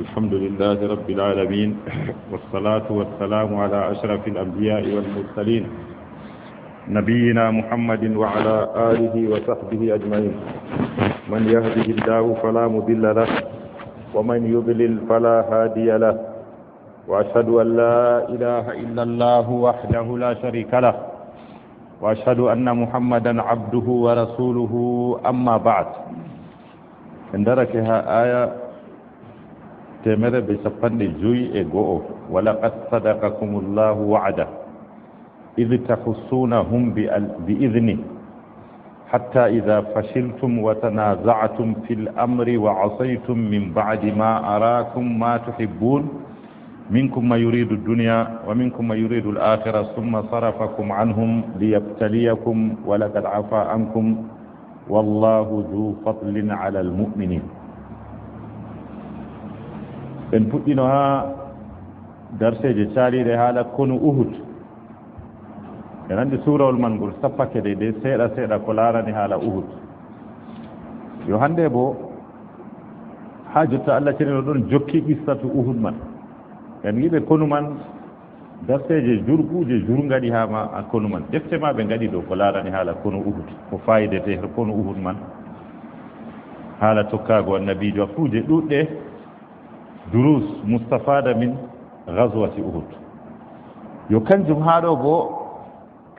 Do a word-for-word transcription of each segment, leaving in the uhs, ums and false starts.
الحمد لله رب العالمين، والصلاة والسلام على أشرف الأنبياء والمرسلين، نبينا محمد وعلى آله وصحبه أجمعين. من يهده الله فلا مضل له، ومن يضلل فلا هادي له. وأشهد أن لا إله إلا الله وحده لا شريك له، وأشهد أن محمدا عبده ورسوله. أما بعد. En darake haa aaya teemedere bee cappanɗe jowi e go'o. ولقد صدقكم الله وعده إذ تحسونهم بإذنه حتى إذا فشلتم وتنازعتم في الأمر وعصيتم من بعد ما أراكم ما تحبون منكم من يريد الدنيا ومنكم من يريد الآخرة ثم صرفكم عنهم ليبتليكم ولقد عفا عنكم والله ذو فضل على المؤمنين. En puɗɗino haa darseeje caaliiɗe haala konu Uhud. En anndi suurawol man ngol sappake de, de seeɗa seeɗa ko laarani haala Uhud. Yo hannde bo, haa jotta Allah ceniɗo ɗon jokki qissatu Uhud man. En ngiɓe konu man, darseeje jurguuje jurgaɗi haa ma a konu man. Defte ma ɓe ngaɗi dow ko laarani haala konu Uhud. Ko faayidete her konu Uhud man. Haala tokkaago annabiijo kuuje ɗuuɗɗe. دروس مستفادة من غزوة أحد. Yo kanjum haa ɗo bo,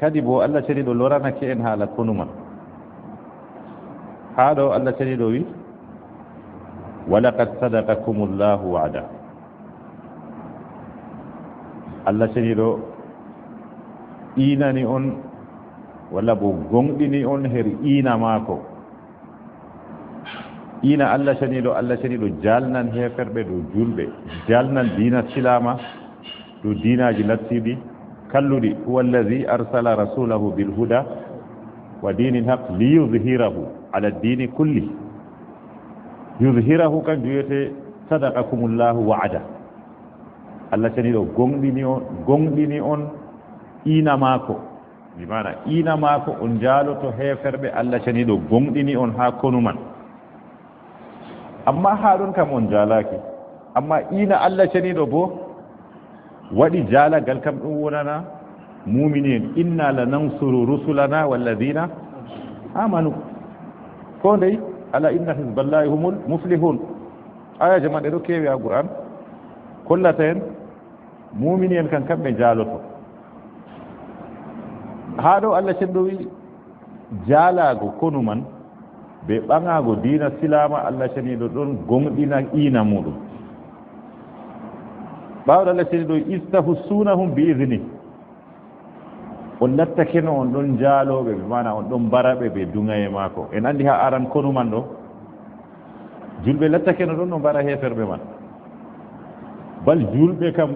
kadi bo Allah ceniɗo loranake en haala konu man. Haa ɗo Allah ceniɗo wi, ولقد صدقكم الله وعده. Allah ceniɗo iinani on, walla bo gonɗini on her iina maako. Iina Allah ceniɗo, Allah ceniɗo jaalnan heeferɓe dow juulɓe, jaalnan diina silaama dow diinaaji lattiiɗi kalluɗi. هو الذي أرسل رسوله بالهدى ودين الحق ليظهره على الدين كله. يظهره kanjum wiyete صدقكم الله وعده. Allah ceniɗo gonɗini on, gonɗini on iina maako. Bi maana, iina maako on jaaloto heeferɓe, Allah ceniɗo gonɗini on haa konu man. Amma haa ɗon kam on jaalaaki. Amma iina Allah ceniɗo bo waɗi jaalagal kam ɗum wonana muumini en. إنا لننصر رسلنا والذين آمنوا. Ko ndey, ألا إن حزب الله هم المفلحون. Aayaaje man ɗe ɗo keewi haa Qur'an. Kollata en muumini en kan kamɓe jaaloto. Haa ɗo Allah ceniɗo wi jaalaago konu man be ɓaŋaago diina silaama, Allah ceniɗo ɗon gonɗina iina muɗum. Ɓaawo Allah ceniɗo wi, إذ تحسونهم بإذنه. On lattakeno on ɗon jaalooɓe, bi maana on ɗon mbaraɓe be duŋaye maako. En anndi haa aran konu man ɗo, juulɓe lattakeno ɗon no mbara heeferɓe man. Bal juulɓe kam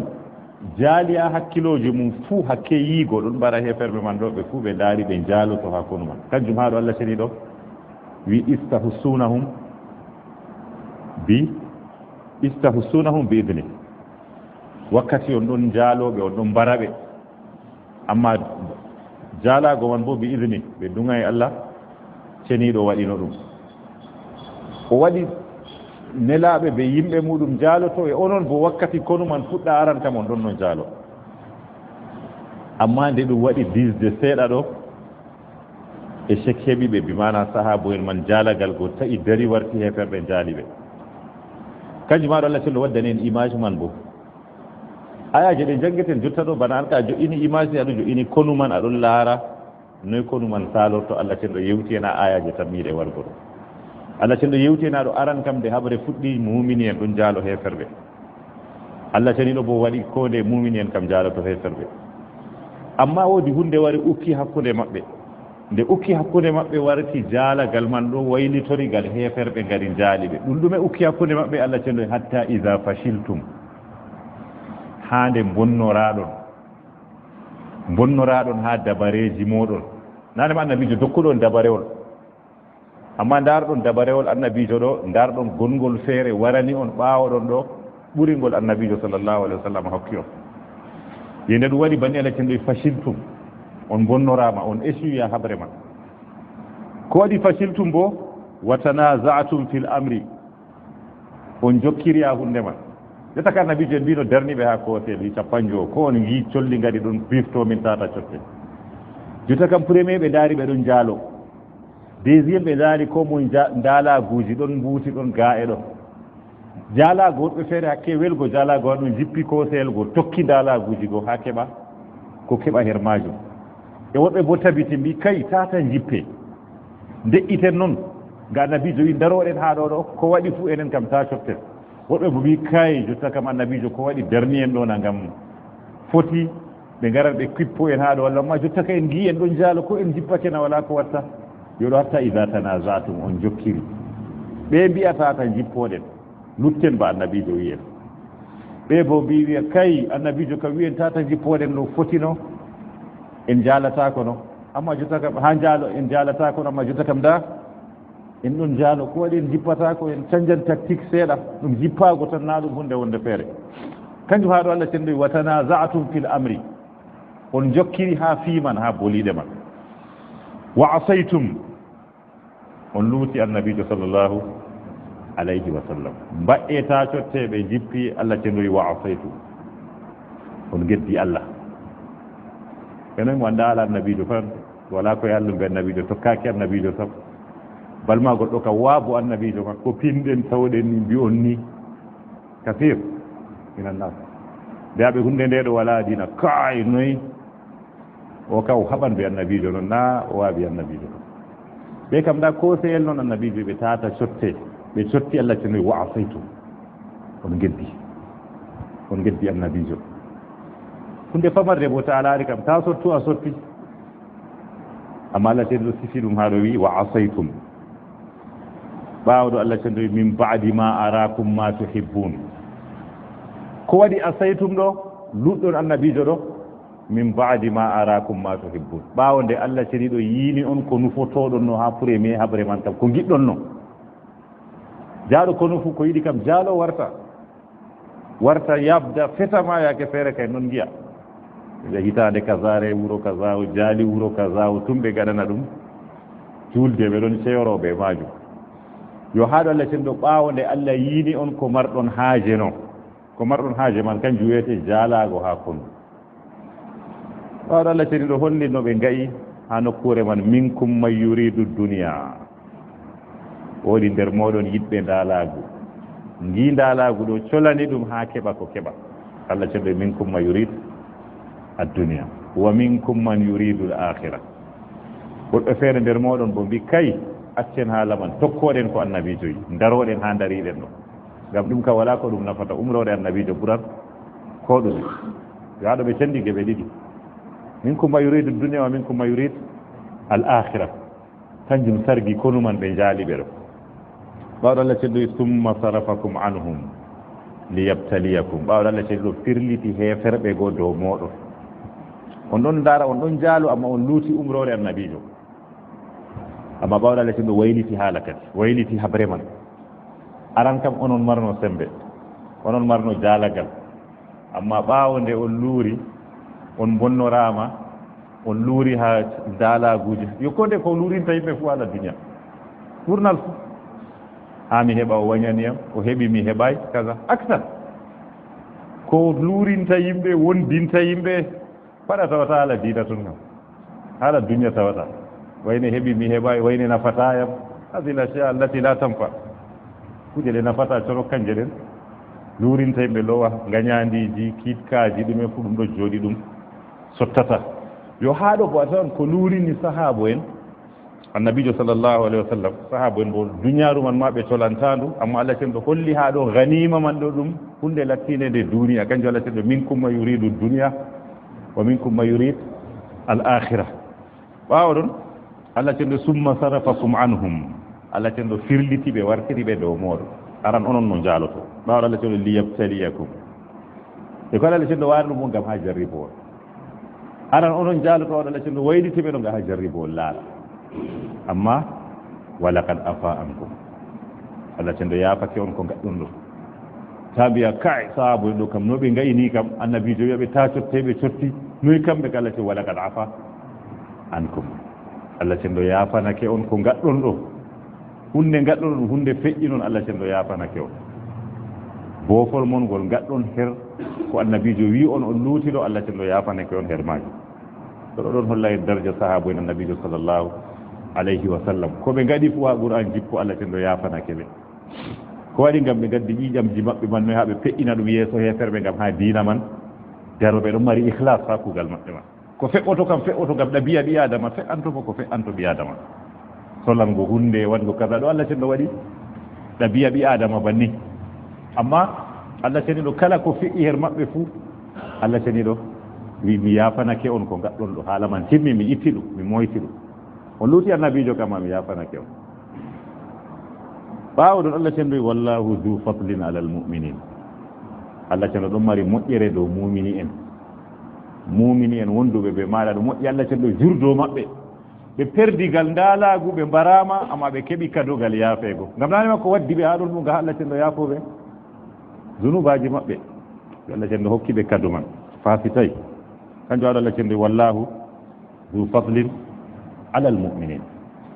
jaali haa hakkilooji mum fuu hakke yiigo ɗon mbara heeferɓe man ɗo, ɓe fuu ɓe ndaari ɓe jaaloto haa konu man. Kanjum haa ɗo Allah ceniɗo wi, إذ تحسونهم ب، إذ تحسونهم بإذنه. Wakkati on ɗon jaalooɓe, on ɗon mbaraɓe. Amma jaalaago man bo بإذنه, be duŋaye Allah ceniɗo waɗino ɗum. O waɗi nelaaɓe be yimɓe muɗum jaaloto e onon bo wakkati konu man fuɗɗa aran kam on ɗon no jaalo. Amma nde ɗum waɗi diisde seeɗa ɗo, échec heɓi ɓe, bi maana sahaabo'en man jaalagal go ta'i dari warti heeferɓe jaali ɓe. Kanjum maa ɗo Allah ceniɗo waddani en image man bo. Ayaaje ɗe njanngeten jotta ɗo, bana an ka a jo'ini image ni, aɗo jo'ini konu man, aɗon laara noy konu man saalorto. Allah ceniɗo yewti en haa ayaaje tammiiɗe wargo ɗo. Allah ceniɗo yewti en haa ɗo aran kam nde haɓre fuɗɗi, muumini en ɗon jaalo heeferɓe. Allah ceniɗo bo waɗi koo nde muumini en kam jaaloto heeferɓe. Amma woodi huunde wari ukki hakkunde maɓɓe. Nde ukki hakkunde maɓɓe warti jaalagal man ɗo waylitori gal heeferɓe ngari jaali ɓe. Ɗum ɗume ukki hakkunde maɓɓe? Allah ceniɗo, حتى إذا فشلتم. Haa nde mbonnoraaɗon. Mbonnoraaɗon haa dabareeji mooɗon. Naane ma annabiijo dokkuɗo on dabarewol. Amma ndaarɗon dabarewol annabiijo ɗo, ndaarɗon gonngol feere warani on ɓaawo ɗon ɗo, ɓuri ngol annabiijo sallallahu alaihi wasallam hokki on. Yende ɗum waɗi banni Allah ceniɗo, فشلتم. On mbonnoraama, on échoué haa haɓre man. Ko waɗi فشلتم bo? وتنازعتم في الأمر. On jokkiri haa huunde man. Jotta ka annabiijo en mbino darniiɓe haa koosel, wi capanɗe jowo, ko on ngi colli ngari ɗon pifto min tata cotte. Jotta kam premier ɓe ndaari ɓe ɗon njaalo. Deuxième ɓe ndaari ko mo nja-, ndaalaaguuji ɗon mbuuti ɗon ga e ɗon. Jaalaago woɗɓe feere hakke welgo jaalaago haa ɗum jippi koosel go tokki ndaalaaguuji go haa keɓa ko keɓa her maajum. E woɗɓe bo tabiti mbi kay tata jippe. Nde'iten non, nga annabiijo wi ndaroɗen haa ɗo ɗo, ko waɗi fu enen kam ta cotten. Woɗɓe bo mbi kay jotta kam annabiijo ko waɗi darni en ɗo na ngam foti ɓe ngaran ɓe kippo en haa ɗo walla amma jotta ka en ngi en ɗon jaalo ko en jippake na wala ko watta. Yo ɗo hatta iza tanaza'tum on jokkiri. Ɓe mbi'ata ta jippoɗen. Lutten ba annabiijo wi en. Ɓe bo mbi wi'a kay annabiijo kam wi en tata jippoɗen no fotino. En jaalataako no. Amma jotta kam haa jaalo en jaalataako no amma jotta kam da. En ɗon jaalo ko waɗi en jippataako en canjan tactique seeɗa. Ɗum jippaago tan na ɗum hunde wonde feere. Kanjum haa ɗo Allah cendoyi wa tanaza'tum fil amri. On jokkiri haa fii man haa boliiɗe man. Wa asaytum. On luuti annabiijo sallallahu alayhi wa sallam. Mbaɗɗe ta cotte ɓe jippi Allah cendoyi wa asaytum. On geddi Allah. Enen mo annda ala annabiijo tan. Wala ko yallum be annabiijo tokkaki annabiijo tan. Balma goɗɗo ka waabu annabiijo makko pinɗen tawɗen ni mbi'on ni. Kafir. Minan nas. Mbi'aɓe hunde nde ɗo wala diina kaay noy. O ka o haɓan be annabiijo non na o waabi annabiijo non. Ɓe kam da ko seyel non annabiijo ɓe tata cotte. Ɓe cotti Allah cendoyi wa asaytum. On geddi. On geddi annabiijo. Hunde famarde bo ta alaari kam ta sottu a sotti. Amma Allah cendoyi sifi ɗum haa ɗo wi wa asaytum. Ɓaawo ɗo Allah cendoyi min ba'di ma arakum ma tuhibbun. Ko waɗi asaytum ɗo luɗɗon annabiijo ɗo min ba'di ma arakum ma tuhibbun. Ɓaawo nde Allah ceniɗo yiini on ko nufotoɗon no haa premier habre man kam ko giɗɗon no. Jaaɗo konu fu ko yiɗi kam jaalo warta. Warta yabda feta ma yaake feere kay non ngi'a. Ɓe hitaande kazaare wuro kaza o jaali wuro kaza o tun ɓe gaɗana ɗum. Julde ɓe ɗon ceyoro be maajum. Yo haa ɗo Allah cenɗo ɓaawo nde Allah yiini on ko marɗon haaje no. Ko marɗon haaje man kanjum wiyete jaalaago haa konu. Ɓaawo Allah ceniɗo holli no ɓe nga'i haa nokkuure man minkum man yuridu duniya. Woodi nder mooɗon yiɗɓe ndaalaagu. Ngi ndaalaagu ɗo colani ɗum haa keɓa ko keɓa. Allah cenɗo minkum man yurid ad-dunya wa minkum man yuridu al-akhirah. Woɗɓe feere nder mooɗon bo mbi kay accen haala man tokkoɗen ko annabiijo yi ndaroɗen haa ndariɗen ɗo. Ngam ɗum ka wala ko ɗum nafata umroore annabiijo ɓuran ko ɗume. Yaa ɗo ɓe cendi geɓe ɗiɗi. Minkum ma yuridu dunya wa minkum ma yurid al akhirah. Kanjum sargi konu man ɓe njaali ɓe ɗo. Ɓaawo Allah cenɗo summa sarafakum anhum liyabtaliyakum. Ɓaawo Allah cenɗo firliti heeferɓe go dow mooɗon. On ɗon ndaara on ɗon jaalo amma on luuti umroore annabiijo. Amma ɓaawo Allah cenɗo wayliti haala kadi wayliti habre man. Aran kam onon marno sembe onon marno jaalagal. Amma ɓaawo nde on luuri on bonnoraama on luuri haa ndaalaaguuji yo ko nde ko luurinta yimɓe fof ala duniya. Journal fof haa mi heɓa o wañani yam o heɓi mi heɓaay kaza aksar. Ko luurinta yimɓe wondinta yimɓe. Faɗa tawata ala diina tun kam. Haala dunya tawata wayne heɓi mi heɓaay wayne nafata yam. Hadhihi al-ashya allati la tanfa. Kuje ɗe nafata coro kanje ɗen luurinta yimɓe lowa ngañaandiiji kiitkaaji ɗume fu ɗum ɗo jooɗi ɗum sottata. Yo haa ɗo bo a tawan ko luurini sahaabo en annabiijo sallallahu alayhi wa sallam. Sahaabo en bo duniyaaru man ma ɓe colantaandu amma Allah cenɗo holli haa ɗo ganiima man ɗo ɗum hunde lattiinde nde duniya kanjum Allah cenɗo minkum ma yuridu duniya wa minkum ma yurid al akhira. Ɓaawo ɗon Allah cenɗo summa sarafakum anhum. Allah cenɗo firliti ɓe wartiri ɓe dow mooɗo aran onon no njaaloto. Ɓaawo Allah cenɗo liyabtaliyakum. E ko Allah cenɗo waari ɗum on ngam haa jarribo on. Aran onon njaaloto on Allah cenɗo wayliti ɓe ɗo ngam haa jarribo on laala. Amma walaqad afa ankum. Allah cenɗo yaafake on ko ngaɗɗon ɗo. Ta mbiya kaay sahaabu en ɗo kam no ɓe ngayni kam annabiijo wiya ɓe ta cotte ɓe cotti noy kamɓe kala ce walaqad afa ankum. Allah cenɗo yaafanake on ko ngaɗɗon ɗo. Hunde ngaɗɗon ɗum hunde feƴƴi noon Allah cenɗo yaafanake on. Boofol mon ngol ngaɗɗon her ko Annabiijo wi'i on, on luuti ɗo, Allah Cenɗo yaafanake on her maajum. Ɗo ɗon holla en darja sahaabu en Annabiijo sallallahu alayhi wa sallam. Ko ɓe ngaɗi fuu haa Qur'an jippo, Allah Cenɗo yaafanake ɓe. Ko waɗi? Ngam ɓe ngaddi ƴiiƴamji maɓɓe man, noy haa ɓe pe'ina ɗum yeeso heeferɓe, ngam haa diina man daro, ɓe ɗon mari ikhlas haa kuugal maɓɓe man. Ko fe'oto kam, fe'oto ngam ɗabi'a ɓii Aadama, fe'anto mo ko fe'anto ɓii Aadama. Solango huunde, waɗgo kaza, ɗo Allah Cenɗo waɗi ɗabi'a ɓii Aadama banni. Amma Allah Ceniiɗo kala ko fe'i her maɓɓe fuu, Allah Ceniiɗo wi, "Mi yaafanake on ko ngaɗɗon ɗo, haala man timmi, mi itti ɗum, mi moyti ɗum. On luuti Annabiijo kam, mi yaafanake on." Ɓaawo ɗon Allah Ceniiɗo wi, "Wallahu dhu fadlin alal mu'minin." Allah Ceniiɗo ɗon mari moƴƴere dow muumini en. Muumini en wonduɓe bee maaɗa, ɗum moƴƴi Allah Ceniiɗo jur dow maɓɓe. Ɓe perdi gal ndaalaagu, ɓe mbaraama, amma ɓe keɓi kadogal yaafeego. Ngam naane makko waddi ɓe haa ɗon ɗum, ga Allah Ceniiɗo yaafo ɓe zunubaaji maɓɓe. Allah Ceniiɗo hokki ɓe kado man, faasitay. Kanjum waɗi Allah Ceniiɗo, "Wallahu dhu fadlin alal mu'minin."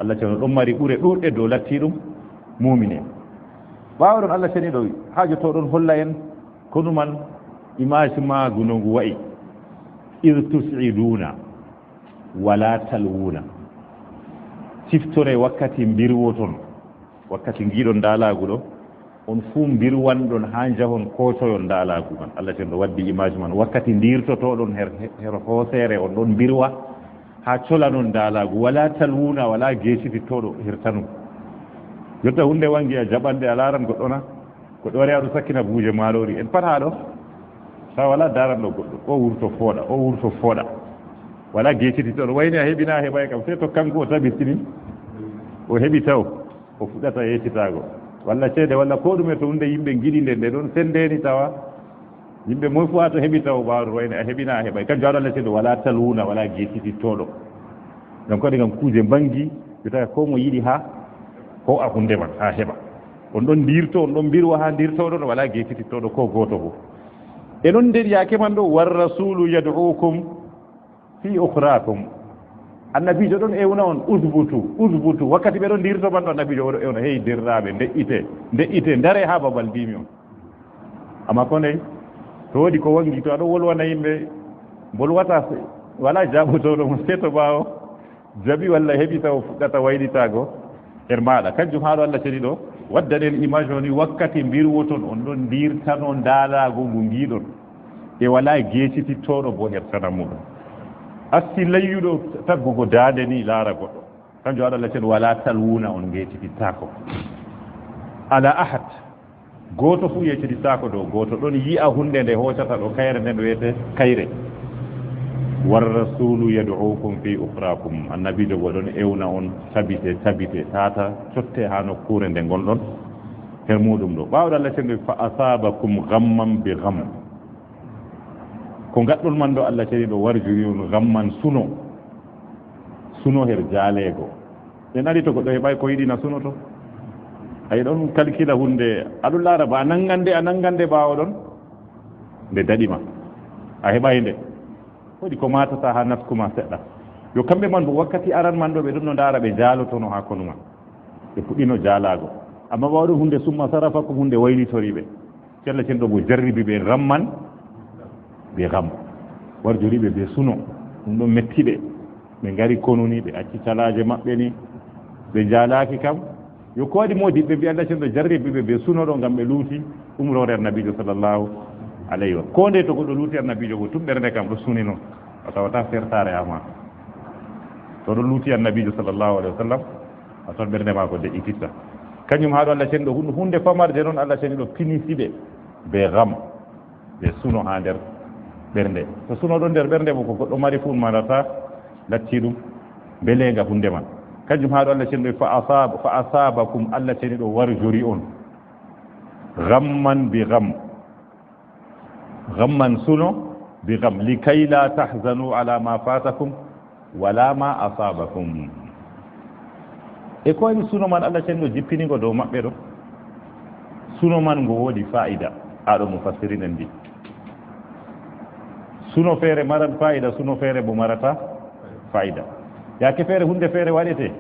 Allah Ceniiɗo ɗon mari ɓure ɗuuɗɗe dow lattiiɗum muumini en. Ɓaawo ɗon Allah Ceniiɗo wi, haa jotta o ɗon holla en konu man, image maagu no ngu wa'i. "Idh tus'iduna wala talwuna." Ciftore wakkati mbirwoton, wakkati ngiɗon ndaalaagu ɗo, on fuu mbirwanɗon haa njahon koocoyon ndaalaagu man. Allah Ceniiɗo waddi image man. Wakkati ndiirtotoɗon her, her hooseere, on ɗon mbirwa haa colanon ndaalaagu. "Wala talwuna," wala geecitittooɗo hirtanum. Jotta huunde wangi a jaɓan nde a laaran goɗɗo na? Goɗɗo wari haa ɗo sakkina buuje maaroori. En pat haa ɗo. Taa wala daaranɗo goɗɗo. O wurto fooɗa, o wurto fooɗa. Wala geecitittooɗo. Wayne a heɓi na a heɓaay kam. Sey to kanko o tabitini. O heɓi taw. O fuɗɗata yeecitaago. Walla ceede, walla koo ɗume to huunde yimɓe ngiɗi nde, nde ɗon sendeeni tawa. Yimɓe moy fuu haa to heɓi taw ɓaawo ɗon wayne a heɓi na a heɓaay. Kanjum waɗi Allah Ceniiɗo wala talwuna, wala geecitittooɗo. Ngam ko waɗi? Ngam kuuje mbangi, ɓe tawa koo mo yiɗi haa hoo'a huunde man, haa heɓa. On ɗon ndiirto, on ɗon mbirwa haa ndiirtoɗon, wala geecitittooɗo koo gooto boo. E non nder yaake man ɗo, "War rasulu yad'ukum fi ukhrakum." Annabiijo ɗon ewna on, "Usbutu, usbutu." Wakkati ɓe ɗon ndiirto man ɗo, Annabiijo o ɗon ewna, "Hey, deerɗiraaɓe, nde'ite, nde'ite, ndare haa babal mbiimi on." Amma ko ndey, to woodi ko wangi, to a ɗon wolwana yimɓe, mbolwata, wala jaaɓotooɗo mo, sey to ɓaawo jaɓi walla heɓi taw fuɗɗata waylitaago her maaɗa. Kanjum haa ɗo Allah Ceniiɗo waddani en image o ni, wakkati mbirwoton, on ɗon ndiirtano ndaalaagu ngu ngiɗon. E walaa geecitittooɗo boo her caka muuɗum. Assi layyuɗo taggugo daande ni laara goɗɗo. Kanjum waɗi Allah Ceniiɗo, "Walaa talwuuna," on ngeecitittaako. Alaa ahad. Gooto fuu yeccitittaako dow gooto, ɗon yi'a huunde nde hoocata ɗo kayre nden, wi'ete kayre. "War rasuulu yad'uukum fii ukhraakum." Annabiijo boo ɗon ewna on, tabite, tabite, tata, cotte haa nokkuure nde ngonɗon her muuɗum ɗo. Ɓaawo ɗon Allah Ceniiɗo, "Fa asaabakum ghamman bi gham." Ko ngaɗɗon man ɗo, Allah Ceniiɗo warjori on ghamman, suno. Suno her jaaleego. En ari to goɗɗo heɓaay ko yiɗi na sunoto. Ay ɗon kalkila huunde, aɗon laara ba a nangan nde, a nangan nde ɓaawo ɗon, nde daɗi ma. A heɓaay nde. Woodi ko maatata haa nasku ma seɗɗa. Yo kamɓe man bo wakkati aran man ɗo ɓe ɗon no ndaara ɓe jaalotono haa konu man. Ɓe puɗɗino jaalaago. Amma ɓaawo ɗon huunde summa sarafakum, huunde waylitori ɓe. Cella cen ɗo bo jarribi ɓe ghamman be gham. Warjori ɓe be suno. Ɗum ɗon metti ɓe. Ɓe ngari konu ni, ɓe acci calaaje maɓɓe ni. Ɓe jaalaaki kam. Yo ko waɗi moodiɓɓe mbi'a Allah Ceniiɗo jarribi ɓe be suno ɗo ngam ɓe luuti umroore Annabiijo sallallahu alayhi wa sallam. Ko nde to goɗɗo luuti Annabiijo go tun ɓernde kam ɗo sunino. A tawata fertaare haa ma. To ɗo luuti Annabiijo sallallahu alayhi wa sallam. A tawan ɓernde maako de'ititta. Kanjum haa ɗo Allah Ceniiɗo hun-, huunde famarde noon Allah Ceniiɗo pinisi ɓe be gham, be suno haa nder ɓernde. To suno ɗon nder ɓernde mo ko goɗɗo mari fuu marata latti ɗum mbeleenga huunde man. Kanjum haa ɗo Allah Ceniiɗo fa asaaba, fa asaabakum, Allah Ceniiɗo warjori on ghamman bi gham. Ghamman suno bi gham, likay la tahzanu ala ma fatakum wala ma asabakum. E ko woni suno man Allah Ceniiɗo jippini ngo dow maɓɓe ɗo? Suno man ngo woodi faa'ida, haa ɗo mufassirin en mbi. Suno feere maran faa'ida, suno feere bo marata faa'ida. Yaake feere huunde feere waɗete.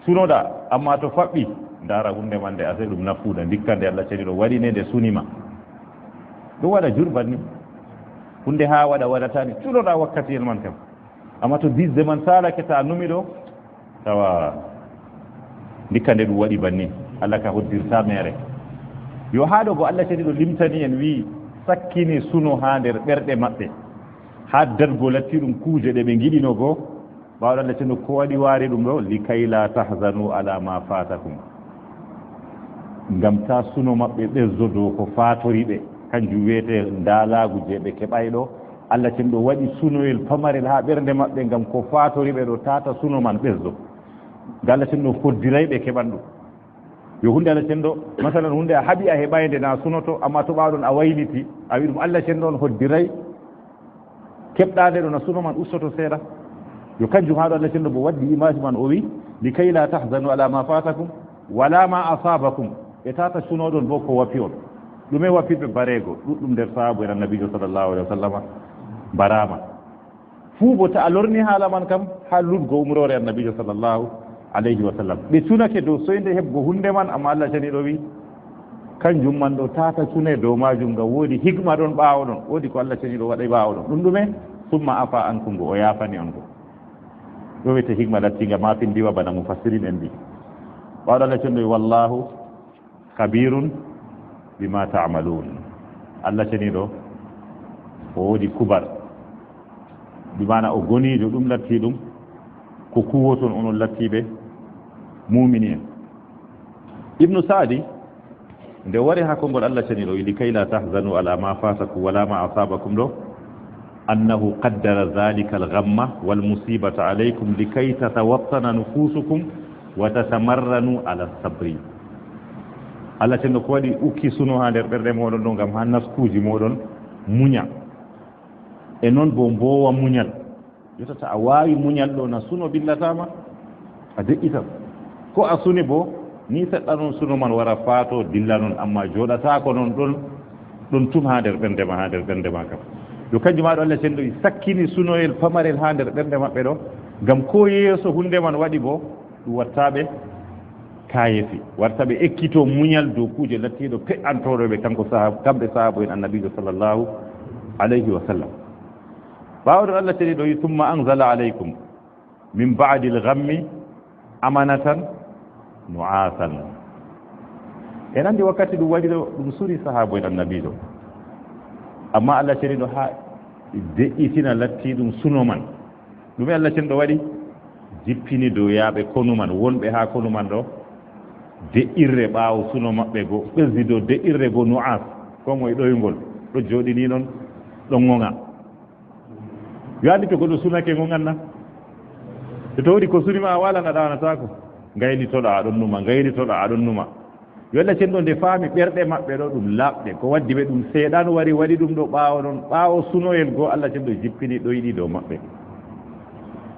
Sunoɗa, amma to faɓɓi, ndaara huunde man nde, asee ɗum nafuuda, ndikka nde Allah Ceniiɗo waɗi ne, nde suni ma. Ɗum waɗa jurban ni. Hunde haa waɗa waɗata ni. Culoɗa wakkatiyel man kam. Amma to bisde man saalake ta numi ɗo, tawa ndikka nde ɗum waɗi banni. Allah ka hoddirta mere. Yo haa ɗo bo Allah ceniɗo limtani en wi'i sakkini suno haa nder ɓerɗe maɓɓe. Haa dargo latti ɗum kuuje ɗe ɓe ngiɗino go. Ɓaawo Allah ceniɗo ko waɗi waari ɗum ɗo, likay la tahzanu ala ma fatakum. Ngam ta suno maɓɓe ɓesdo dow ko faatori ɓe. Kanjum wiyete ndaalaagu je ɓe keɓay ɗo. Allah ceniɗo waɗi sunoyel pamarel haa ɓernde maɓɓe ngam ko faatori ɓe ɗo tata suno man ɓesdo. Ngam Allah ceniɗo hoddiray ɓe keɓan ɗum. Yo hunde Allah ceniɗo, masalan hunde a haɓi a heɓay nde na sunoto, amma to ɓaawo ɗon a wayliti, a wi'i ɗum Allah ceniɗo on hoddiray, keɓɗaande ɗo na suno man ustoto seeɗa. Yo kanjum haa ɗo Allah ceniɗo bo waddi image man o wi'i, likay la tahzanu ala ma fatakum, wala ma asabakum. Ɓe tata sunoɗon bo ko wafi on. Ɗume wafi ɓe? Bareego, ɗuɗɗum nder sahaabu en Annabiijo sallallahu alaihi wa sallama, mbaraama. Fuu bo ta a lorni haala man kam, haa luɗgo umroore Annabiijo sallallahu alaihi wa sallam. Ɓe sunake dow soynde heɓgo hunde man, amma Allah ceniɗo wi'i, kanjum man ɗo tata sune dow maajum, ngam woodi hikma ɗon ɓaawo ɗon, woodi ko Allah ceniɗo waɗi ɓaawo ɗon. Ɗum ɗume? Summa afa ankum, go o yaafani on go. Ɗo wiyete hikma lattinga maafindiwa bana mufassirin en mbi'i. Ɓaawo Allah ceniɗo wi'i, wallahu khabirun bima ta'malun. Allah ceniɗo o woodi kubar. Bi maana o goniijo, ɗum latti ɗum ko kuwoton onon lattiɓe muumini en. Ibnu Sa'di, nde wari haa konngol Allah ceniɗo, likay la tahzanu ala ma fatakum wala ma asabakum ɗo, annahu qaddara dhalika al-ghamma wal musibata alaykum likay tatawattana nufusukum wa tatamarranu ala sabri. Allah ceniɗo ko waɗi ukki suno haa nder ɓerɗe moɗon ɗo, ngam haa naskuuji moɗon munya. E non bo mboowa munyal. Jotta ta a waawi munyal ɗo, na suno billataama, a de'itan. Ko a suni bo, ni seɗɗa non suno man wara faato dilla non, amma jooɗataako non ɗon, ɗon tum haa nder ɓernde ma, haa nder ɓernde ma kam. Yo kanjum maa ɗo Allah ceniɗo sakkini sunoyel pamarel haa nder ɓernde maɓɓe ɗo, ngam ko yeeso hunde man waɗi bo, ɗum watta ɓe kaayeefi, warta ɓe ekkito munyal dow kuuje lattiiɗo pe'antooɗo ɓe, kanko sahab-, kamɓe sahaabu en Annabiijo sallallahu alayhi wa sallam. Ɓaawo ɗon Allah ceniɗo wi, "Summa anzala alaykum min ba'dil ghammi amanatan nu'asan." En anndi wakkati ɗum waɗi ɗo, ɗum suni sahaabu en Annabiijo. Amma Allah ceniɗo haa de'itina latti ɗum suno man. Ɗume Allah ceniɗo waɗi? Jippini dow yaaɓe konu man, wonɓe haa konu man ɗo, de'irre ɓaawo suno maɓɓe go, ɓesdi dow de'irre go nu'as, ko moye ɗoyngol, ɗo jooɗi ni non, ɗo ŋoŋa. Yo anndi to goɗɗo sunake ŋoŋan na? To, to woodi ko suni ma a waalan a ɗaanataako. Ngaylitoɗa aɗon numa, ngaylitoɗa aɗon numa. Yo Allah ceniɗo nde faami ɓerɗe maɓɓe ɗo ɗum laaɓɗe. Ko waddi ɓe ɗum, seyɗan wari waɗi ɗum ɗo ɓaawo ɗon. Ɓaawo sunoyel goo Allah ceniɗo jippini ɗoyɗi dow maɓɓe.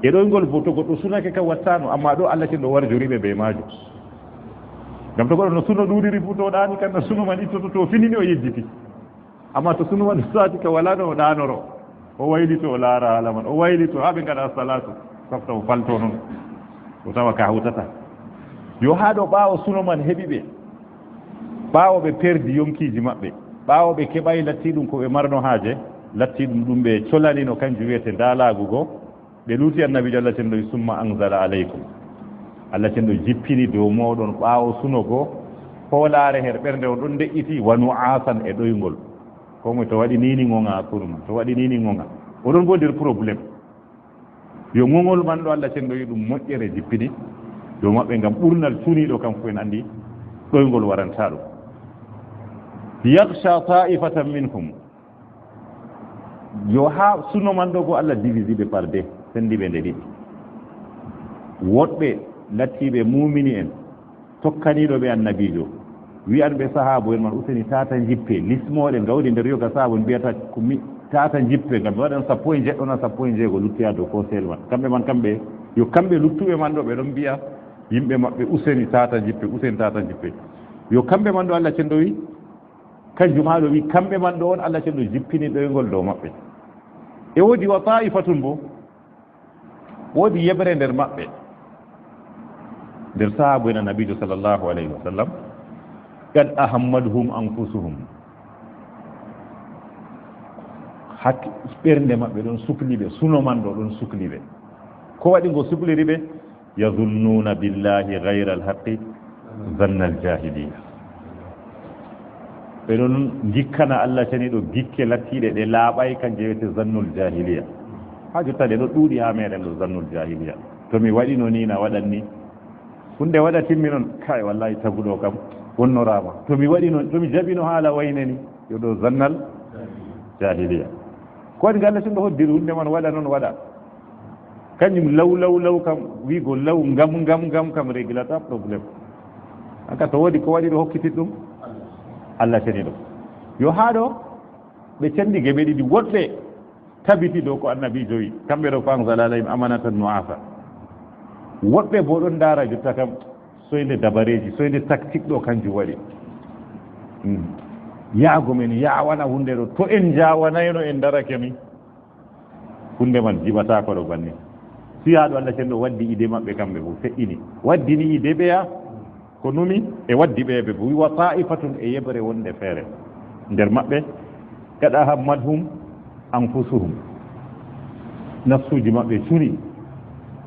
E ɗoyngol bo to goɗɗo sunake kam wattaano, amma ɗo Allah ceniɗo warjori ɓe bee maajum. Ngam to goɗɗo no suno ɗuuɗiri fu to ɗaani kam no suno man ittoto to finini o yejjiti. Amma to suno man saati ka wala no o ɗaanoro, o waylito o laara haala man, o waylito haa ɓe ngaɗa salaatu, safta o falto non, o tawa ka hawtata. Yo haa ɗo ɓaawo suno man heɓi ɓe, ɓaawo ɓe perdi yonkiiji maɓɓe, ɓaawo ɓe keɓaay lattiiɗum ko ɓe marno haaje, lattiiɗum ɗum ɓe colanino kanjum wiyete ndaalaagu go, ɓe luuti Annabiijo Allah ceniɗo, summa anzala alaykum. Allah ceniɗo jippini dow mooɗon ɓaawo suno go, hoolaare her ɓernde on ɗon de'iti, wa nu'asan e ɗoyngol. Ko moye to waɗi nini ŋoŋa hakkunde mum, to waɗi nini ŋoŋa. Oɗon bo nder problème. Yo ŋoŋol man ɗo Allah ceniɗo wi ɗum moƴƴere jippini dow maɓɓe ngam ɓurnal cuniiɗo kam fu en anndi ɗoyngol waranta ɗum. Yakhsha ta'ifatan minhum. Yo haa suno man ɗo go Allah divisi ɓe par deux, sendi ɓe nde ɗiɗi. Woɗɓe lattiiɓe muumini en, tokkaniiɗo ɓe Annabiijo, wi'an ɓe sahaabu en man, useni tata njippe, lismooɗen, gawdi nder yoga sahaabu en mbiyata ko mi, tata njippe, ngam mi waɗan sappo e jeɗɗo na sappo e jeego luttoya dow kooseyel man. Kamɓe man, kamɓe, yo kamɓe luttuɓe man ɗo, ɓe ɗon mbi'a yimɓe maɓɓe, useni tata njippe, useni tata njippe. Yo kamɓe man ɗo Allah ceniɗo wi, kanjum haa ɗo wi, kamɓe man ɗo on Allah ceniɗo jippini ɗoyngol dow maɓɓe. E woodi wa ta'ifatun bo, woodi yeɓre nder maɓɓe, nder sahaabu en Annabiijo sallallahu alayhi wa sallam, qad ahammathum anfusuhum. Hak-, ɓernde maɓɓe ɗon sukli ɓe, suno man ɗo ɗon sukli ɓe. Ko waɗi ngo sukliri ɓe? Yazunnuna billahi ghayra alhaqqi zanna aljahiliya. Ɓe ɗon jikkana Allah ceniɗo gikke lattiɗe ɗe laaɓay, kanje wiyete zannul jahiliya. Haa jotta ɗe ɗo ɗuuɗi haa meɗen ɗo, zannul jahiliya. To mi waɗino ni, na waɗan ni. Hunde waɗa timmi non, kay, wallahi, taguɗo kam wonnoraama. To mi waɗino, to mi jaɓino haala wayne ni, yo ɗo zannal jahiliya. Ko waɗi ngal Allah ceniɗo hoddiri hunde man, waɗa non, waɗa. Kanjum law, law, law kam, wi'go law, ngam, ngam, ngam kam réglata problème. Hanka to woodi ko waɗi ɗo hokkiti ɗum? Allah ceniɗo. Yo haa ɗo, ɓe candi geɓe ɗiɗi, woɗɓe tabiti dow ko annabiijo wi, kamɓe ɗo fa anzala alayhim amanatan nu'asa. Woɗɓe bo ɗon ndaara jotta kam, soyde dabareeji, soyde tactique ɗo kanjum waɗi. Hmm. Yaago men yaawana hunde ɗo, to en njaawanayno en ndarake ni, hunde man jiɓataako ɗo banni. Si haa ɗo Allah ceniɗo waddi idée maɓɓe kamɓe fof, feƴƴini. Waddini idée ɓeya, ko numi e waddi ɓe ɓe fof. Wi wa ta'ifatun, e yeɓre wonde feere nder maɓɓe, qad ahammathum anfusuhum. Nafsuuji maɓɓe cuni,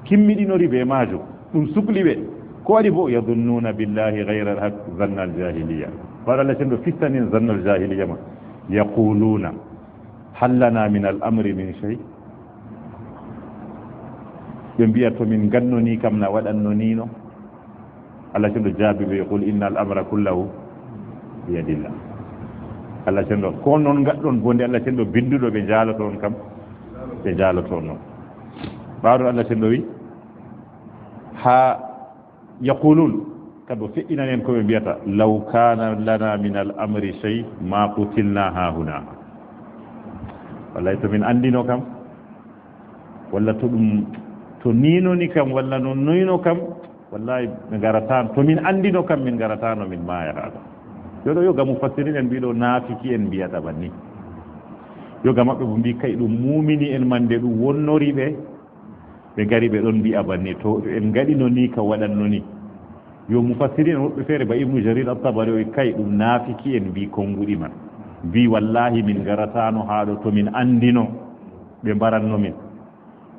kimmiɗinori be maajo. Ɗum sukli ɓe. Ko waɗi bo? Yazunnuna billahi ghayra alhaq zanna aljahiliya. Ɓaawo Allah ceniɗo fistani en zanna aljahiliya ma. Yaquluna, hal lana min al amri min shay? Ɓe mbi'a, to min ngannoni kam na waɗanno ni no? Allah ceniɗo jaabi ɓe, qul inna al amra kullahu biyadillah. Allah ceniɗo, ko non ngaɗɗon bo nde Allah ceniɗo binduɗo ɓe njaaloto on kam, ɓe njaaloto on non. Ɓaawo ɗon Allah ceniɗo wi, haa yaqulun, kadi o feƴƴinani en ko ɓe mbiyata, law kana lana min al amri shay ma qutilna hahuna. Wallahi, to min anndino kam, walla to ɗum, to ninoni kam, walla no noyno kam, wallahi, min ngarata, to min anndino kam, min ngaratano min maaya haa ɗo. Yo ɗo yoga mufassirin en mbiɗo naafiki en mbiyata banni. Yoga maɓɓe bo mbi kay ɗum mumini en man nde ɗum wonnori ɓe, ɓe ngari ɓe ɗon mbi'a banni, to, to en ngaɗino ni ka waɗanno ni. Yo mufassirin en woɓɓe feere ba Ibnu Jarir At-Tabari o kay ɗum naafiki en mbi konnguɗi man. Mbi wallahi min ngaratano haa ɗo to min anndino ɓe mbaranno min.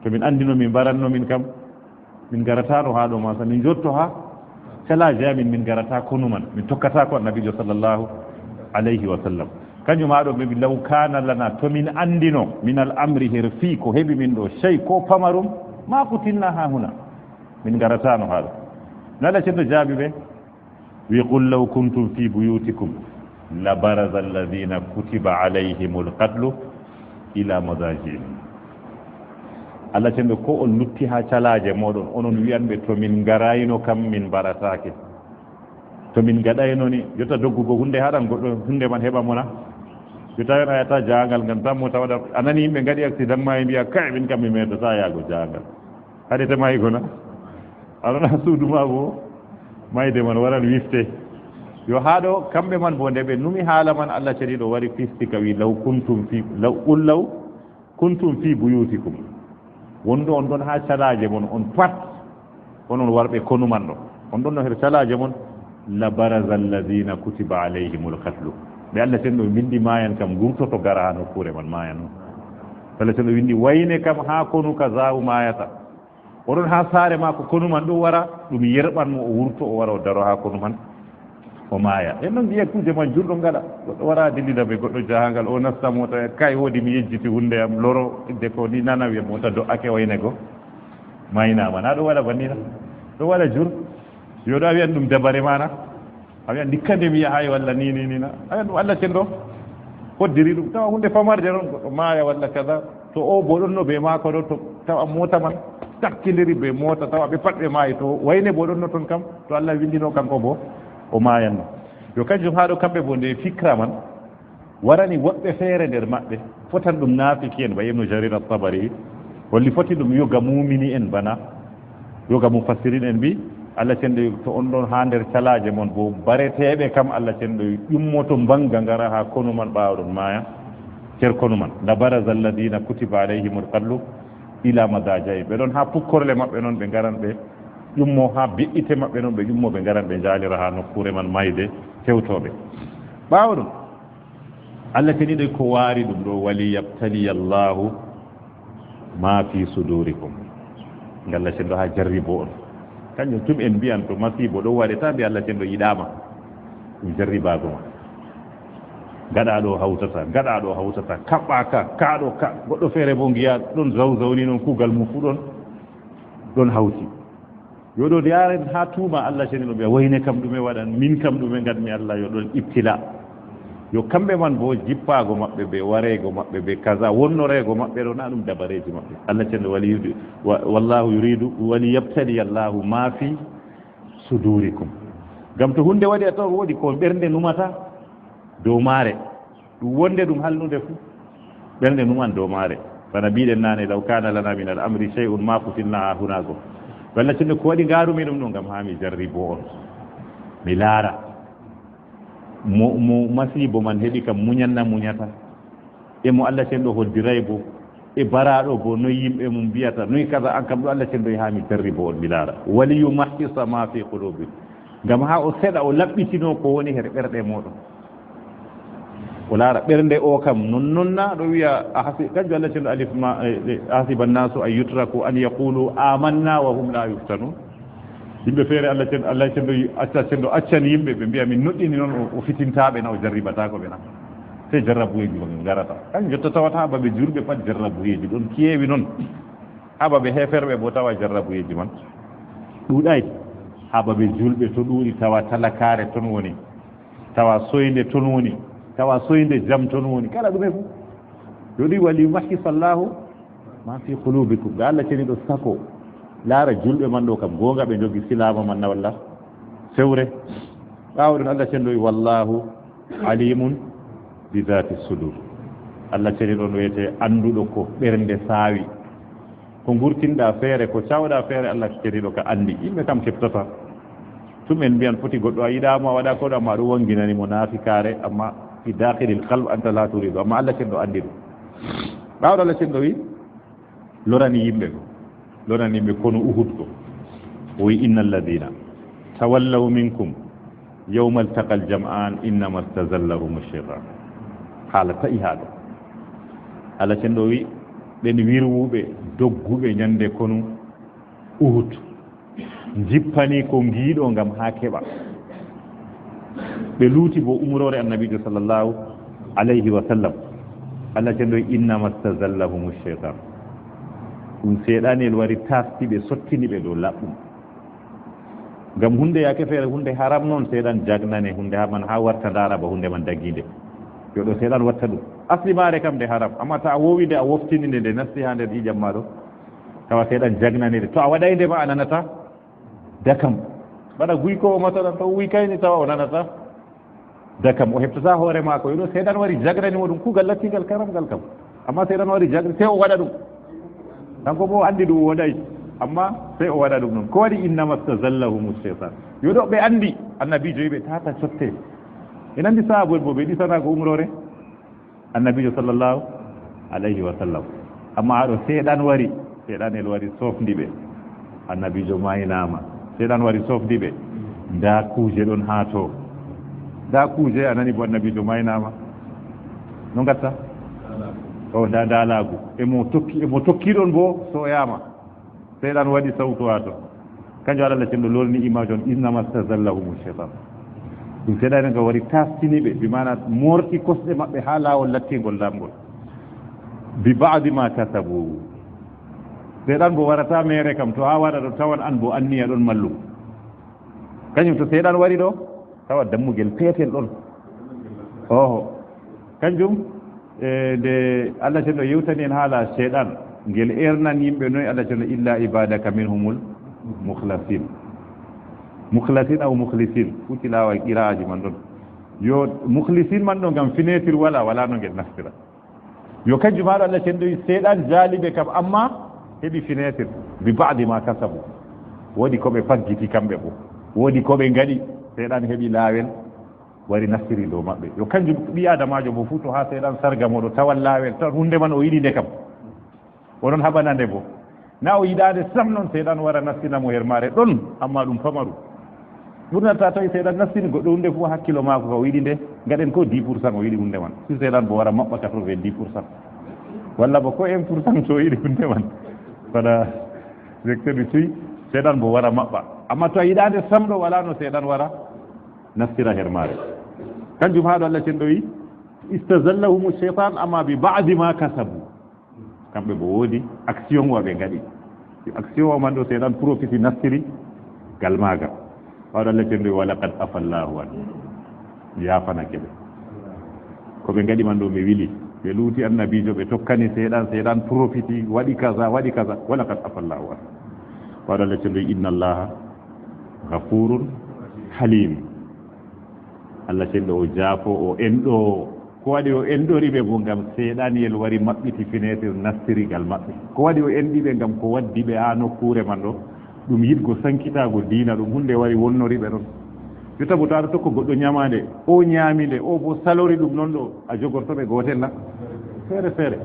To min anndino min mbaranno min kam, min ngaratano haa ɗo ma sa min njotto haa calaaje amin, min ngarata konu man, min tokkata ko annabiijo sallallahu alayhi wa sallam. Kanjum haa ɗo ɓe mbi, "Law kana lana, to min anndino, min al amri, her fii ko heɓi min ɗo, shay ko pamarum, ma kutilna haa huna." Min ngaratano haa ɗo. Nala ceddo jaabi ɓe, wi, "Qul law kuntum fi buyutikum la baraza alladhina kutiba alayhimul qatlu ila madajihim." Allah ceddo ko on lutti haa calaaje mooɗon, onon wi'anɓe, "To min ngarayno kam, min mbarataake." To min ngaɗayno ni, jotta doggugo hunde haɗan goɗɗo hunde man heɓa mo na? Jotta on a yata jahangal ngal tan mota waɗa, a nani yimɓe ngaɗi accident ma e mbiya, "Kay, min kam mi metata yaago jahangal." Haɗete ma yigo na? A ɗon ha suudu ma bo, mayde man waran wifte. Yo haa ɗo, kamɓe man bo nde ɓe numi haala man, Allah ceniɗo wari fisti ka wi, "Law kuntum fi, law, qul law kuntum fi buyutikum." Wonɗo on ɗon haa calaaje mon, on pat, onon warɓe konu man ɗo. On ɗon no her calaaje mon, "La baraza alladhina kutiba alayhimul qatlu." Ɓe Allah ceniɗo windi maayan kam, ngurtoto gara haa nokkuure man maayan on. Allah ceniɗo windi wayne kam haa konu ka zaawu maayata. Oɗon haa saare maako konu man ɗo wara, ɗum yerɓan mo, o wurto, o wara, o daro haa konu man. O maaya. En non mbiya kuuje man jurɗo ngaɗa. Goɗɗo wara dillida be goɗɗo jahangal, o nasta mota, kay woodi mi yejjiti hunde am, loro, hidde ko ni nana wiya mota do'ake wayne go. Maynama. Na ɗo waɗa banni na? Ɗo waɗa jur. Yo ɗo a wiyan ɗum dabare mana. A wiyan ndikka nde mi yahay walla ni, ni, ni na. A wiyan ɗum Allah cenɗo. Hoddiri ɗum. Tawa hunde famarde non, goɗɗo maaya walla kaza. To o bo ɗon no be maako ɗo, to tawa mota man takkindiri be mota, tawa ɓe pat ɓe maayi, to wayne bo ɗon no ton kam, to Allah windino kanko bo o maayanno. Yo kanjum haa ɗo kamɓe bo nde fikra man warani woɓɓe feere nder maɓɓe, fotan ɗum naafiki en, ba Ibnu Jarir At-Tabari holli foti ɗum yoga mumini en bana. Yoga mufassirin en mbi, Allah cenɗo to on ɗon haa nder calaaje mon bo, bareteeɓe kam Allah cenɗo ƴummoto mbanga ngara haa konu man ɓaawo ɗon maaya, cer konu man. La baraza alladhina kutiba alayhimul qatlu ila madaji'i. Ɓe ɗon haa pukkorle maɓɓe non ɓe ngaran ɓe ƴummo, haa be'itte maɓɓe non ɓe ƴummo ɓe ngaran ɓe njaalira haa nokkuure man mayde tewtooɓe. Ɓaawo ɗum, Allah ceniɗo ko waari ɗum ɗo, wali yabtaliya Allahu ma fi sudurikum. Ngam Allah ceniɗo haa jarribo on. Kanjum tum en mbiyan to masiibo ɗo waɗe, ta mbi Allah ceniɗo yiɗaama. Ɗum jarribaago ma. Gaɗa ɗo hawtata, gaɗa ɗo hawtata, kaɓɓa ka, ka ɗo ka. Goɗɗo feere bo ngiya ɗon zawzawni non kuugal mum fu ɗon, ɗon hawti. Yo ɗo yaaren haa tuuma Allah ceniɗo ɓe wayne kam ɗume waɗan, min kam ɗume ngaɗmi Allah, yo ɗon ibtila. Yo kamɓe man bo jippaago maɓɓe be wareego maɓɓe be kaza, wonnoreego maɓɓe ɗo na ɗum dabareeji maɓɓe. Allah ceniɗo wali yudi-, wa-, wallahu yuridu wali yabtali Allahu ma fi sudurikum. Ngam to hunde waɗi a tawan woodi ko ɓernde numata dow maare. Ɗum wonde ɗum hallude fu. Ɓernde numan dow maare. Bana mbiɗen naane, "Law kana lana min al-amri shay'un ma futinna ha huna go." Walla cinde ko waɗi ngarumi ɗum ɗo ngam haa mi jarribo on. Mi laara. Mo, mo masiibo man heɓi kam muñan na muñata. E mo Allah cenɗo hoddiray bo. E baraaɗo bo, noy yimɓe mum mbiyata, noy kaza, an kam ɗo Allah cenɗo haa mi jarribo on mi laara. Wali yumahhisa ma fi qulubi. Ngam haa o seɗa, o laɓɓitino ko woni her ɓerɗe mooɗon. O laara ɓernde o kam, non, non na ɗo wiya, a hasi-, kanjum Allah cenɗo alif ma, eh, eh, "Ahasiba annasu an yutraku an yaqulu amanna wa hum la yuftanun." Yimɓe feere Allah cen-, Allah cenɗo yi-, acca, cenɗo accan yimɓe, ɓe mbiya, "Min nuɗɗini non o, o fitintaaɓe na, o jarribataako ɓe na." Sey jarrabuyeeji man ngarata. Kanjum jotta tawata haa babe julɓe pat jarrabuyeeji ɗon keewi non. Haa babe heeferɓe bo tawa jarrabuyeeji man ɗuuɗay. Haa babe julɓe to ɗuuɗi tawa talakaare ton woni. Tawa soynde ton woni, tawa soynde jam ton woni, kala ɗume fu. Yo ɗi wali mahisa Allahu ma fi qulubikum. Ga Allah ceniɗo sako, laara julɓe man ɗo kam, goonga ɓe jogi silaama man na walla fewre. Ɓaawo ɗon Allah cenɗo wi, "Wallahu alimun bi dhati sudur." Allah ceniɗo no wiyete annduɗo ko ɓernde saawi. Ko ngurtinɗa feere, ko cawɗa feere, Allah ceniɗo ka anndi. Yimɓe kam keɓtata. Tum en mbiyan foti goɗɗo a yiɗaamo, a waɗa koɗo, amma ɗum wanginani mo naafikaare, amma fi dakhilil qalb anta la turidu. Amma Allah cenɗo anndi ɗum. Ɓaawo Allah cenɗo wi, lorani yimɓe ko. Lorani yimɓe konu Uhud ko. O wi, "Innal ladina tawallaw minkum yawmal taqal jam'an innama stazallahum shaytan." Haala ta'i haa ɗo. Allah cenɗo wi, "Ɓen wirwuɓe, dogguɓe ñande konu Uhud, njippani ko ngiiɗo ngam haa keɓa." Ɓe luuti bo umroore Annabiijo sallallahu alayhi wa sallam. Allah cenɗo wi, "Innama stazallahum shaytan." Ɗum seyɗanel wari taasti ɓe, sottini ɓe dow laɓɗum. Ngam hunde yaake feere, hunde haram noon, seyɗan jagnane hunde haa man, haa warta ndaara ba hunde man dagiinde. Yo ɗo seyɗan watta ɗum. Asli maare kam nde haram, amma to a woowi nde, a woftini nde, nde nasti haa nder ƴiiƴam ma ɗo, tawa seyɗan jagnane nde. To a waɗay nde ma, a nanata dakam. Bana guykoowo, masalan, to o wuykayni, tawa o nanata dakam, o heɓtata hoore maako. Yo ɗo seyɗan wari jagnani mo ɗum, kuugal lattiingal karamgal kam. Amma seyɗan wari jagri, sey o waɗa ɗum. Kanko bo o anndi ɗum o waɗay. Amma sey o waɗa ɗum ɗon. Ko waɗi? "Innama stazallahumu shaytan." Yo ɗo ɓe anndi Annabiijo wi ɓe tata cotte. En anndi sahaaba'en bo ɓe ɗisana ko umroore Annabiijo sallallahu alayhi wa sallam. Amma haa ɗo seyɗan wari, seyɗanel wari sofndi ɓe. Annabiijo maynaama. Seyɗan wari sofndi ɓe. Ndaa kuuje ɗon haa to. Ndaa kuuje, a nani bo Annabiijo maynaama. No ngatta? O ndaa ndaalaagu. E mo tokki, e mo tokki ɗon bo sooyaama. Seyɗan waɗi sawtu haa to. Kanjum waɗi Allah cenɗo lorni image on, "Innama stazallahumu shaytan." Ɗum seyɗan nga wari tastini ɓe, bi maana moorti kosɗe maɓɓe haa laawol lattingol laamgol. "Bi ba'di ma kasabu." Seyɗan bo warata meere kam, to a waɗa ɗo tawan an bo anniya ɗon mallum. Kanjum to seyɗan wari ɗo, tawa dammugel peetel ɗon. Oho. Kanjum, e, nde Allah cenɗo yewtani en haala seyɗan, ngel ernan yimɓe noy Allah cenɗo, "Illa ibadaka minhumul mukhlasin." Mukhlasin aw mukhlisin, fu tilaawa qiraaji man ɗon. Yo mukhlisin man ɗon ngam fineetir wala, wala no ngel naftira. Yo kanjum haɗo Allah cenɗo wi seyɗan jaali ɓe kam, amma heɓi fineetir, "Bi ba'di ma kasabu." Woodi ko ɓe paggiti kamɓe bo. Woodi ko ɓe ngaɗi, seyɗan heɓi laawel, wari nastiri dow maɓɓe. Yo kanjum ɓii Aadamaajo bo fu to haa seyɗan sarga mo ɗo tawan laawel, tawan hunde man o yiɗi nde kam. Onon haɓana nde bo. Na o yiɗaande sam non seyɗan wara nastina mo her maare ɗon, amma ɗum pamaru. Ɓurnata tawi seeɗan nastini goɗɗo huunde fof, hakkilo maako ka o yiɗi nde, ngaɗen ko dix pour cent, o yiɗi huunde man. Si seeɗan bo wara maɓɓa quatre-vingt-dix pour cent. Walla bo ko un pour cent so o yiɗi huunde man. Wala, directeur du tuy, seeɗan bo wara maɓɓa. Amma to a yiɗaande samɗo, wala no seeɗan wara nastira hermaare. Kanjum haa ɗo Allah cenɗo wi, "Istazallahum shaytan amma bi ba'di ma kasabu." Kamɓe bo woodi action wa ɓe ngaɗi. Action wa man ɗo seeɗan profiti nastiri gal maaga. Ɓaaɗo Allah cenɗo wi, "Wa laqad afallahu an." Mi yaafanake ɓe. Ko ɓe ngaɗi man ɗo mi wili. Ɓe luuti annabiijo, ɓe tokkani seeɗan, seeɗan profiti, waɗi kaza, waɗi kaza. "Wa laqad afallahu an." Ɓaaɗo Allah cenɗo wi, "Inna Allaha ghafurun halim." Allah cenɗo o jaafo, o enɗo. Ko waɗi o enɗori ɓe bo? Ngam seeɗaniyel wari maɓɓiti fineetir nastirigal maɓɓe. Ko waɗi o enɗi ɓe? Ngam ko waddi ɓe haa nokkuure man ɗo, ɗum yiɗgo sankitaago diina, ɗum huunde wari wonnori ɓe ɗon. Jotta bo to aɗa tokko goɗɗo nyamaande, o nyaami nde, o bo salori ɗum non ɗo, a jogorto ɓe gootel na? Feere feere.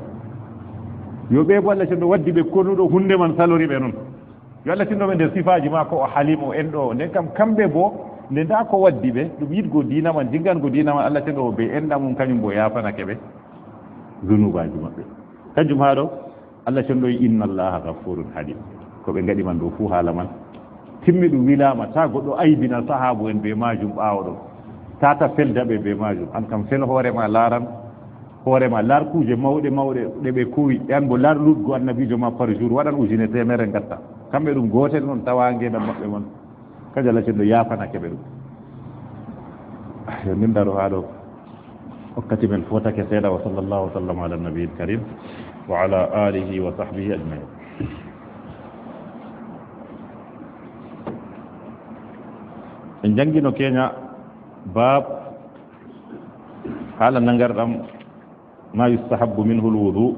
Yo ɓe bo Allah cenɗo waddi ɓe konuɗo huunde man salori ɓe non. Yo Allah tinno ɓe nder sifaaji maako, o Halim, o enɗo. Nden kam kamɓe bo, nde ndaa ko waddi ɓe, ɗum yiɗgo diina man, jiggango diina man, Allah tinno ɓe enɗa mum, kañum bo yaafanake ɓe zunuubaaji maɓɓe. Kanjum haa ɗo, Allah cenɗo wi, "Inna Allaha ghafurun halim." Ko ɓe ngaɗi man ɗo fuu haala man timmi, ɗum wilaama, taa goɗɗo aybina sahaabu en bee maajum ɓaawo ɗon. Taa ta felda ɓe bee maajum. An kam fel hoore ma, laaran hoore ma, laar kuuje mawɗe mawɗe ɗe ɓe kuwi, e an bo laar luutgo annabiijo ma par jour, waɗan ujine teemere ngatta. Kamɓe ɗum gootel non, tawa ngeendam maɓɓe man. Kanjum Allah cenɗo yaafanake ɓe ɗum. Yo min ndaro haa ɗo. Wakkati men fotake seeɗa. Wa sallallahu wa sallam ala nabiyil karim wa ala alihi wa sahbihi ajmain. En janngino keenya baab haala nangarɗam, ma yustahabbu minhu alwudu.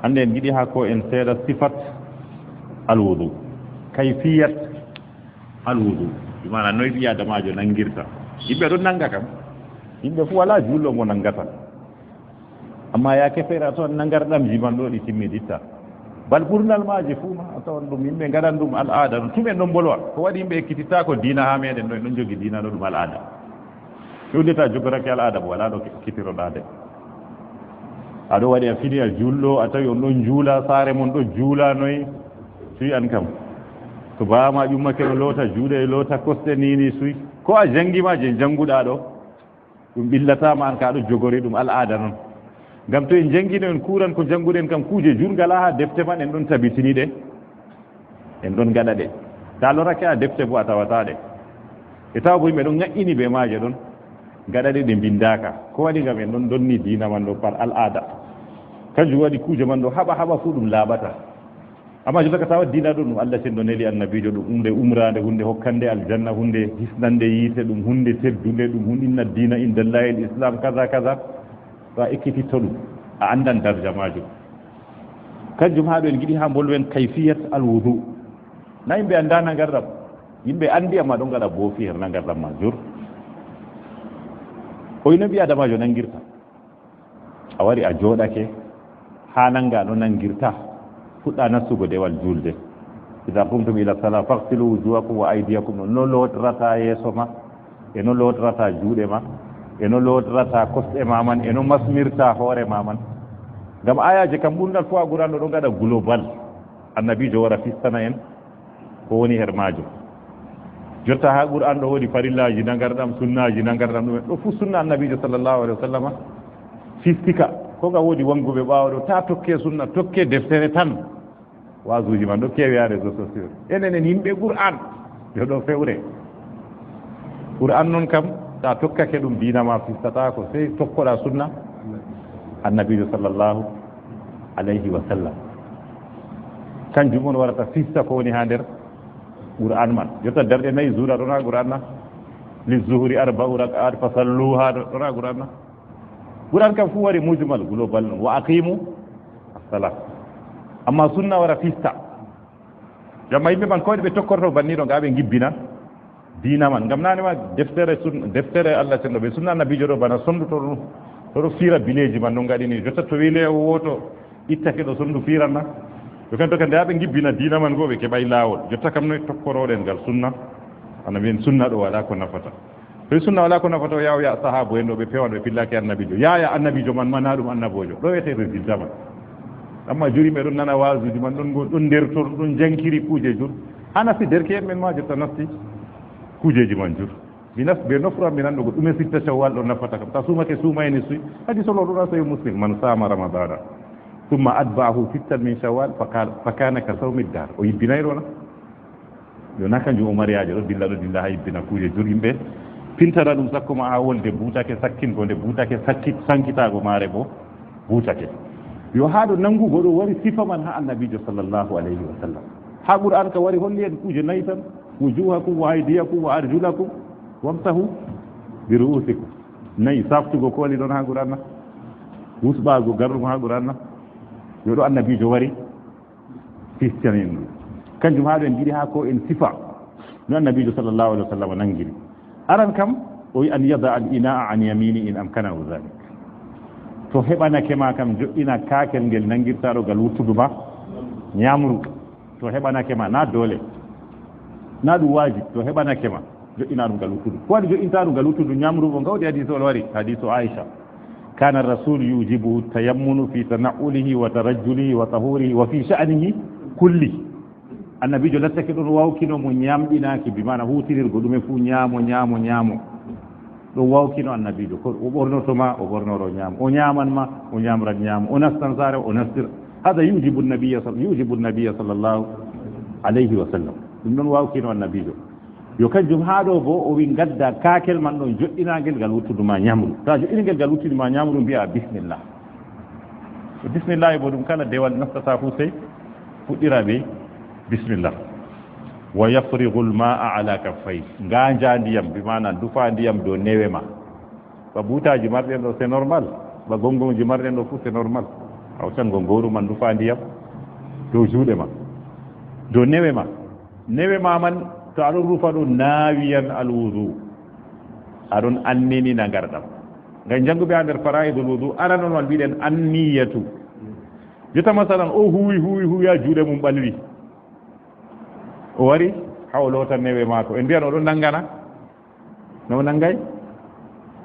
Hannde en ngiɗi haa ko en seeɗa sifat alwudu, kayfiyat alwudu, bi maana noy ɓii aadamaajo nangirta. Yimɓe ɗon nanga kam, yimɓe fuu walaa juulɗo mo nangata. Amma yaake feere a tawan nangarɗamji man ɗo ɗi timmiditta. Bal ɓurnal maaji fuu ma a tawan ɗum yimɓe ngaɗan ɗum al'aada no, tum en ɗon mbolwa. Ko waɗi yimɓe ekkitittaako diina haa meɗen ɗo, en ɗon jogi diina ɗo ɗum al'aada. Ɓe uddita jogorake al'aada bo, walaa ɗo ekkitiroɗaa de. A ɗo waɗi a fini a juulɗo, a tawi on ɗon juula, saare mon ɗo juula noy, suy an kam. To baaba ma ƴummake ɗo loota juuɗe, loota kosɗe ni, ni suy. Ko a janngi ma je jannguɗaa ɗo, ɗum ɓillataa ma an ka a ɗo jogori ɗum al'aada non. Ngam to en janngino en kuuran ko jannguɗen kam, kuuje jur ngalaa haa defte man, en ɗon tabitini ɗe. En ɗon ngaɗa ɗe. Ta lorake a defte bo a tawata ɗe. E tawa bo yimɓe ɗon ŋaƴƴini bee maaje ɗon. Ngaɗa ɗe ɗe mbinndaaka. Ko waɗi? Ngam en ɗon ndonni diina man ɗo par al'aada. Kanjum waɗi kuuje man ɗo haɓa haɓa fuu ɗum laaɓata. Amma jotta ka tawa diina ɗo ɗum Allah cenɗo neli annabiijo, ɗum huunde umraande, huunde hokkande aljanna, huunde hisnande yiite, ɗum huunde teddunde, ɗum huunde inna diina inda Allahil Islam, kaza, kaza. To a ekkititto ɗum, a anndan darja maajum. Kanjum haa ɗo en ngiɗi haa mbolwen kayfiyat alwudu. Na yimɓe anndaana ngarɗam. Yimɓe anndi amma ɗon ngaɗa boofi her nangarɗam ma jur. Oy no ɓii aadamaajo nangirta. A wari a jooɗake haa nanga no nangirta. Fuɗɗa nastugo dewal juulde. Iza qumtum ila sala faghsilu wujuhakum wa aydiyakum. No lootirata yeeso ma. E no lootirata juuɗe ma, e no lootirata kosɗe ma man, e no masmirta hoore ma man. Ngam ayaaje kam ɓurngal fuu a Qur'an ɗo ɗo ngaɗa global. Annabiijo wara fistana en ko woni her maajum. Jotta haa Qur'an ɗo woodi farillaaji nangarɗam, sunnaaji nangarɗam ɗumen. Ɗo fuu sunna annabiijo sallallahu alaihi wa sallama fistika. Ko nga woodi wannguɓe ɓaawo ɗo, ta tokke sunna, tokke deftere tan. Waazuuji man ɗo keewi haa réseaux sociaux. Enen en yimɓe Qur'an, yo ɗo fewre. Qur'an non kam, ta tokkake ɗum, diina ma fistataako, sey tokkoɗa sunna annabiijo sallallahu alayhi wa sallam. Kanjum on warata fista ko woni haa nder Qur'an man. Jotta darɗe nayi zuura ɗon haa Qur'an na? Li zuhri arba'u raka'at fasalluha ɗon haa Qur'an na? Qur'an kam fuu wari mujmal, global non. Wa aqimu as-salah. Amma sunna wara fista. Jamma yimɓe man ko waɗi ɓe tokkorto banni ɗo, nga ɓe ngibbina diina man. Ngam nane ma deftere sun-, deftere Allah cenɗo be sunna annabiijo ɗo bana sondu to ɗum, to ɗo fiira bileeji man non ngaɗini. Jotta to wile o woto ittake ɗo sondu fiiran na. Yo kan to kan nde haa ɓe ngibbina diina man go ɓe keɓay laawol. Jotta kam noy tokkoroɗen ngal sunna Ana mbiyen sunna ɗo wala ko nafata. To sunna wala ko nafata, o yaha, o yaha sahaabo en ɗo ɓe pewan, ɓe pillaki annabiijo. Yaya annabiijo man, mana ɗum annaboojo. Ɗo wiyete résultat man. Amma juri ɓe ɗon nana waazuuji man, ɗon go-, ɗon nder ton, ɗon jankiri kuuje jur. Hana si derke'en men ma jotta nasti kuujeeji man jur. Mi nas-, ɓe nofru am, mi nanndo ko ɗume sitta Shawwal ɗon nafata kam. Ta suumake, suumayni suy. Hadiis on ɗon ɗon Sahih Muslim, "Man sama Ramadana, thumma atba'ahu sittan min Shawwal, fa qala, fa kana ka sawmi dar." O yibbinay ɗo na? Yo na kanjum o mariyaajo ɗo dilla, ɗo dilla ha yibbina kuuje jur yimɓe. Pintana ɗum sakko ma ha wolde buutake, sakkingo nde buutake, sakkit-, sankitaago maare bo buutake. Yo haa ɗo nanngugo ɗo wari sifa man ha annabiijo sallallahu alayhi wa sallam. Ha Qur'an ka wari holli en kuuje nayi tan. "Wujuhakum wa aydiyakum wa arjulakum wamsahu bi ru'usikum." Nayi, saftugo kooli ɗon ha Qur'an na? Wusɓaago garɗum ha Qur'an na? Yo ɗo annabiijo wari. Christian en ɗum. Kanjum haa ɗo en ngiɗi haa ko en sifa no annabiijo sallallahu alaihi wa sallam nangiri. Aran kam, o wi an yada al inaa an yamini in amkanahu dhalik. To heɓanake ma kam, joɗɗina kaakel ngel nangirtaɗo ngal wuttudu ma ñamru. To heɓanake ma, na dole. Na ɗum waajib, to heɓanake ma, joɗɗina ɗum ngal wuttudu. Ko waɗi joɗɗinta ɗum ngal wuttudu ñamru? Bo ngawdi hadiiso on wari, hadiiso Aisha. Kana rasul yujibuhu tayammunu fi tana'ulihi wa tarajjulihi wa tahurihi wa fi sha'nihi kulli. Annabiijo lattake ɗon wawkino mo ñamɗinaaki, bi maana huutirirgo ɗume fuu, ñaamo, ñaamo, ñaamo. Ɗon wawkino annabiijo. Ko o ɓornoto ma, o ɓornoro ñaamo. O ñaaman ma, o ñaamran ñaamo. O nastan saare, o nastira. Hada yujibu nabiyya sal-, yujibu nabiyya sallallahu alayhi wa sallam. Ɗum ɗon wawkino annabiijo. Yo kanjum haa ɗo bo o wi ngadda kaakel man ɗon joɗɗinagel ngal wuttudu ma ñamru. Ta joɗɗini ngel ngal wuttudu ma ñamru, mbi'a bismillah. Bismillah bo ɗum kala dewal nastata fu sey fuɗɗira be bismillah. Wa yafrighul ma'a ala kaffay. Nganja ndiyam, bi maana ndufa ndiyam dow newe ma. Ba butaji marɗen ɗo, c'est normal. Ba gongonji marɗen ɗo fu, c'est normal. Hawtan gongoru man, ndufa ndiyam dow juuɗe ma, dow newe ma. Newe ma man, to aɗon rufa ɗum nawiyan alwudu, aɗon annini nangarɗam. Ngam jannguɓe ha nder fara'idul wudu, aran on wan mbiɗen anniyatu. Jotta masalan, o huwi, huwi, huwi, ha juuɗe mum ɓalwi. O wari, ha o loota newe maako. En mbiyan o ɗon nangana? No o nangay?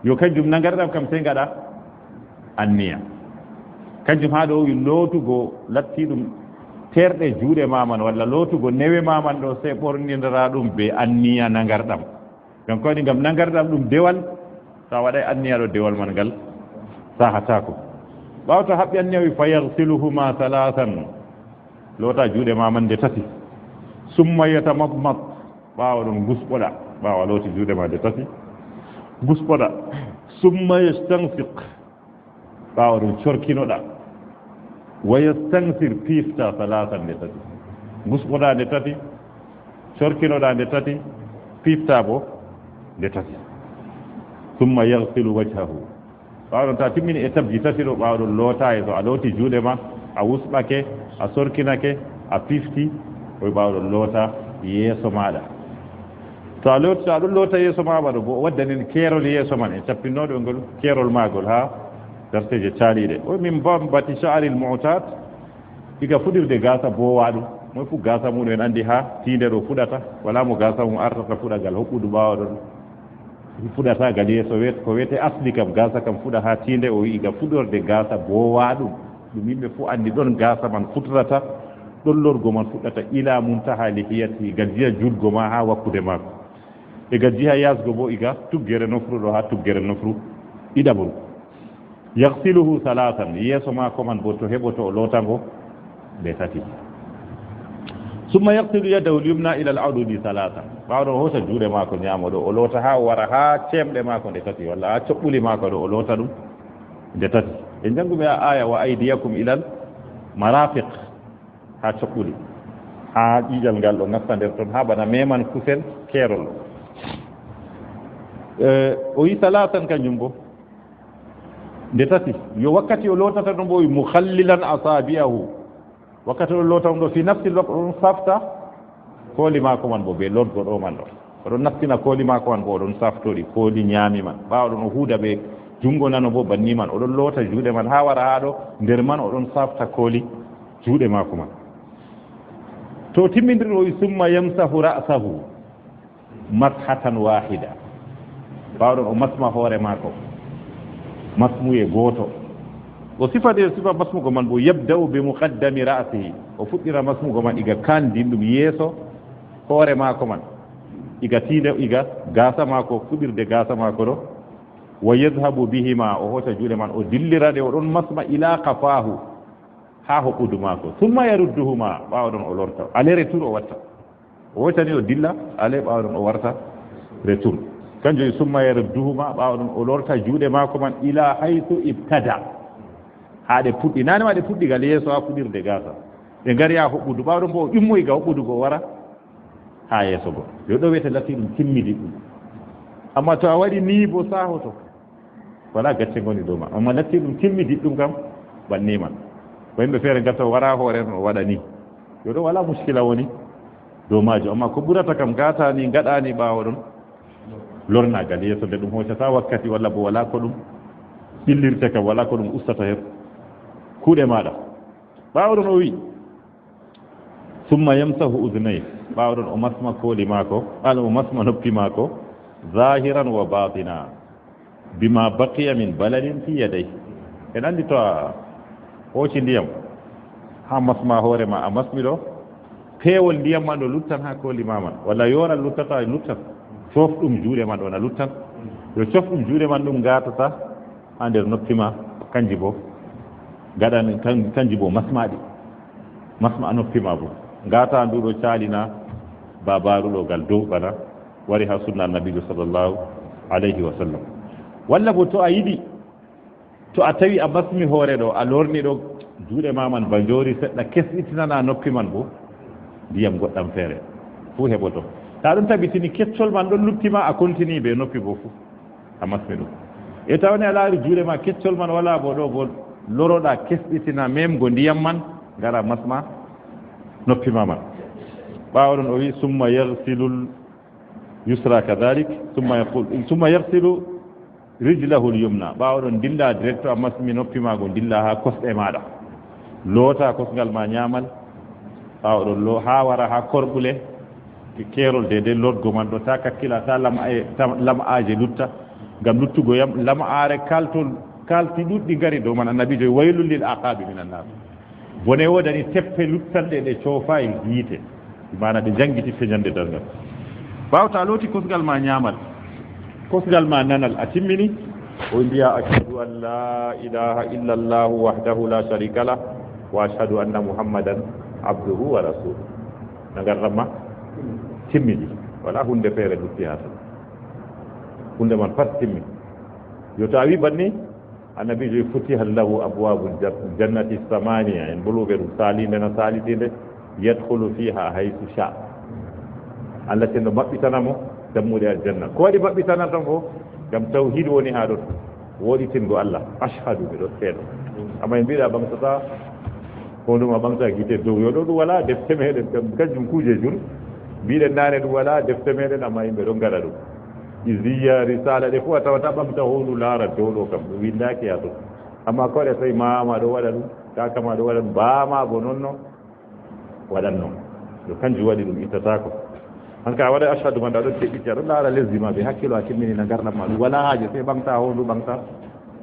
Yo kanjum nangarɗam kam sey ngaɗa anniya. Kanjum ha ɗo o wi lootugo latti ɗum terɗe juuɗe ma man, walla lootugo newe ma man ɗo, sey ɓornindira ɗum be anniya nangarɗam. Ngam ko waɗi? Ngam nangarɗam ɗum dewal, to a waɗay anniya ɗo, dewal man ngal sahataako. Ɓaawo to haɓɓi anniya, wi, "Fa yaghsiluhuma thalathan." Loota juuɗe ma man nde tati. "Summa yatamadmad." Ɓaawo ɗon ngusɓoɗa. Ɓaawo a looti juuɗe ma nde tati, ngusɓoɗa. "Summa yastansiq." Ɓaawo ɗon corkinoɗa. "Wa yastansir," piifta, "thalathan," nde tati. Ngusɓoɗa nde tati, corkinoɗa nde tati, piifta bo nde tati. "Summa yaghsilu wajhahu." Ɓaawo ɗon, ta timmini étape ji tati ɗo, ɓaawo ɗon loota yeeso, a looti juuɗe ma, a wusɓake, a sorkinake, a piifti, o wi ɓaawo ɗon loota yeeso maɗa. To a looti, to a ɗon loota yeeso ma ɗo bo, o waddanin keerol yeeso man, en cappinnoɗo ngol, keerol maagol ha darseje caaliɗe. O wi, "Min bambati sha'ril mu'tad." Iga fuɗirde gaasa boowaɗum, moy fu gaasa mum en andi ha tiinde ɗo fuɗata, wala mo gaasa mum artata fuɗa gal hoɓɓudu ɓaawo ɗon. Fuɗata gal yeeso, wet-, ko wiyete asli kam, gaasa kam fuɗa ha tiinde, o wi iga fuɗorde gaasa boowaɗum. Ɗum yimɓe fu andi, ɗon gaasa man fuɗrata, ɗon lorgo man fuɗɗata, ila muntaha lihiyati, gal jiya juutgo ma ha wakkude maako. E gal jiha yasgo bo iga tuggere nofru ɗo ha tuggere nofru ɗiɗaɓuru. Yaghsiluhu thalathan, yeeso maako man bo to heɓoto o loota ngo nde tati. Summa yaghsilu yadahu al-yumna ila al-'ududi thalathan. Ɓaawo ɗon o hoosa juuɗe maako nyaamo ɗo, o loota haa o wara haa ceemɗe maako nde tati, walla haa coɓɓuli maako ɗo, o loota ɗum nde tati. En jannguɓe haa aaya, "Wa aydiyakum ilal marafiq." Haa coɓɓuli, haa ƴiiƴal ngal ɗo nasta nder ton, haa bana meman kusel keerol. Eh, o yi salatan kanjum bo. Nde tati, yo wakkati o lootata ɗum o yi mukhallilan asabi'ahu. Wakkati o loota ɗum ɗo, fi nafsil waqt, o ɗon safta kooli maako man bo be lorgo ɗo man ɗo. O ɗon nastina kooli maako man bo, o ɗon saftori kooli nyaami man. Ɓaawo ɗon o huuda be junngo nano bo banni man. O ɗon loota juuɗe man haa wara haa ɗo, nder man o ɗon safta kooli juuɗe maako man. To o timmindiri o yi, "Summa yamsahu ra'sahu." Mashatan wahida. Ɓaawo ɗon o masma hoore maako. Masmuye gooto. O sifa de, sifa masmugo man bo, yabda'u bi muqaddami ra'sihi. O fuɗɗira masmugo man iga kandi ɗum yeeso hoore maako man. Iga tiinde, iga gaasa maako, fuɗirde gaasa maako ɗo. Wa yadhhabu bihima, o hooca juuɗe man, o dillira de, o ɗon masma ila qafahu, haa hoɓɓudu maako. Thumma yarudduhuma, ɓaawo ɗon o lorta. Aller retour o watta. O hoocani o dilla, aller ɓaawo ɗon o warta retour. Kanjum e summa yarudduhuma, ɓaawo ɗon o lorta juuɗe maako man ila haythu ibtada. Haa ɗe puɗɗi. Naane ma ɗe puɗɗi gal yeeso haa fuɗirde gaasa. Ɗe ngari haa hoɓɓudu. Ɓaawo ɗon bo o immoyi ga hoɓɓudu go o wara haa yeeso go. Yo ɗo wiyete latti ɗum timmidiɗɗum. Amma to a waɗi ni bo sahoto. Wala gacce ngoni dow ma. Amma latti ɗum timmidiɗɗum kam, banni man. Ko yimɓe feere gasa wara hoore no waɗa ni. Yo ɗo wala muskila woni dow maajo. Amma ko ɓurata kam gata ni, gaɗa ni ɓaawo ɗon. Lornagal yeeso nde ɗum hoocata wakkati walla bo wala ko ɗum ɓillirte kam, wala ko ɗum ustata her kuuɗe maaɗa. Ɓaawo ɗon o wi, "Summa yamsahu udhnayhi." Ɓaawo ɗon o masma kooli maako, ala o masma noppi maako, zahiran wa batina, bima baqiya min balalin fi yadayhi. En andi to a hooci ndiyam, haa masma hoore ma, a masmi ɗo, peewol ndiyam man ɗo luttan haa kooli ma man, walla yoral luttata, luttan. Coof ɗum juuɗe man ɗo na luttan. Yo coof ɗum juuɗe man ɗum ngatata haa nder noppi ma, kanji bo gaɗan, kan-, kanji bo masmaɗi. Masma a noppi ma bo. Ngata ndu ɗo caalina babaru ɗo gal dow bana wari haa sunna Annabiijo sallallahu alayhi wa sallam. Walla bo to a yiɗi, to a tawi a masmi hoore ɗo, a lorni ɗo juuɗe ma man ba njoori seɗɗa, kesɗitinana noppi man bo ndiyam goɗɗam feere. Fuu heɓoto. Ta ɗum tabitini keccol man ɗon lutti ma, a kontini be noppi bo fuu. A masmi ɗum. E tawani a laari juuɗe ma keccol man wala bo ɗo bo loroɗa kesɗitina memgo ndiyam man, ngara masma noppi ma man. Ɓaawo ɗon o wi, "Summa yaghsilul yusra kadhalik, summa yaqul, summa yaghsilu rijlahu al-yumna." Ɓaawo ɗon dilla direct a masmi noppi ma go dilla haa kosɗe maɗa. Loota kosngal ma nyamal. Ɓaawo ɗon lo-, haa wara haa korɓule. Ke-, keerol de, de lorgo man ɗo, ta kakkila, ta lam'e-, ta lam'aaje lutta. Ngam luttugo yam, lam'aare kaltol, kalti ɗuɗɗi ngari dow man. Annabiijo, "Waylun lil aqabi minan nar." Bone woodani teppe luttanɗe ɗe coofaay yiite. Maana ɗe njangititte nyande darngal. Ɓaawo ta looti kosngal ma nyamal, kosngal ma nanal, a timmini, o mbiya, "Ashhadu an la ilaha illa Allah wahdahu la sharika lah, wa ashhadu anna Muhammadan abduhu wa rasuluh." Na ngarɗam ma timmidi. Wala hunde feere lutti haa ton. Hunde man pat timmi. Yo to a wi banni, Annabiijo wi, "Futihat lahu abwabu jan-, jannati samaniya." En buluɓe ɗum saalinde na saalitiinde. "Yadkhulu fiha haythu sha." Allah tendo maɓɓitana mo dammuɗe aljanna. Ko waɗi maɓɓitana tan ko ngam tawhid woni haa ɗon. Woɗitingo Allah. "Ashhadu," ɓe ɗo seedo. Amma en mbiɗa ɓamtata hondu ma, ɓamta gite dow. Yo ɗo ɗum wala defte meɗen kam, kanjum kuuje jur. Mbiɗen naane ɗum wala defte meɗen, amma yimɓe ɗon ngaɗa ɗum. Iziya, risala, ɗe fof a tawata ɓamta hondu laara dow ɗo kam, ɗum windaaki haa ton. Amma ko waɗa tawi maama ɗo waɗa ɗum, kaaka ma ɗo waɗa ɗum, baama bo non non waɗanno. Yo kanjum waɗi ɗum ittataako. An ka a waɗa ashhadu man, a ɗon teɓɓiti, a ɗon laara lesdi ma be hakkilo, a timmini na ngarɗam ma. Ɗum wala haaje, sey ɓamta hondu, ɓamta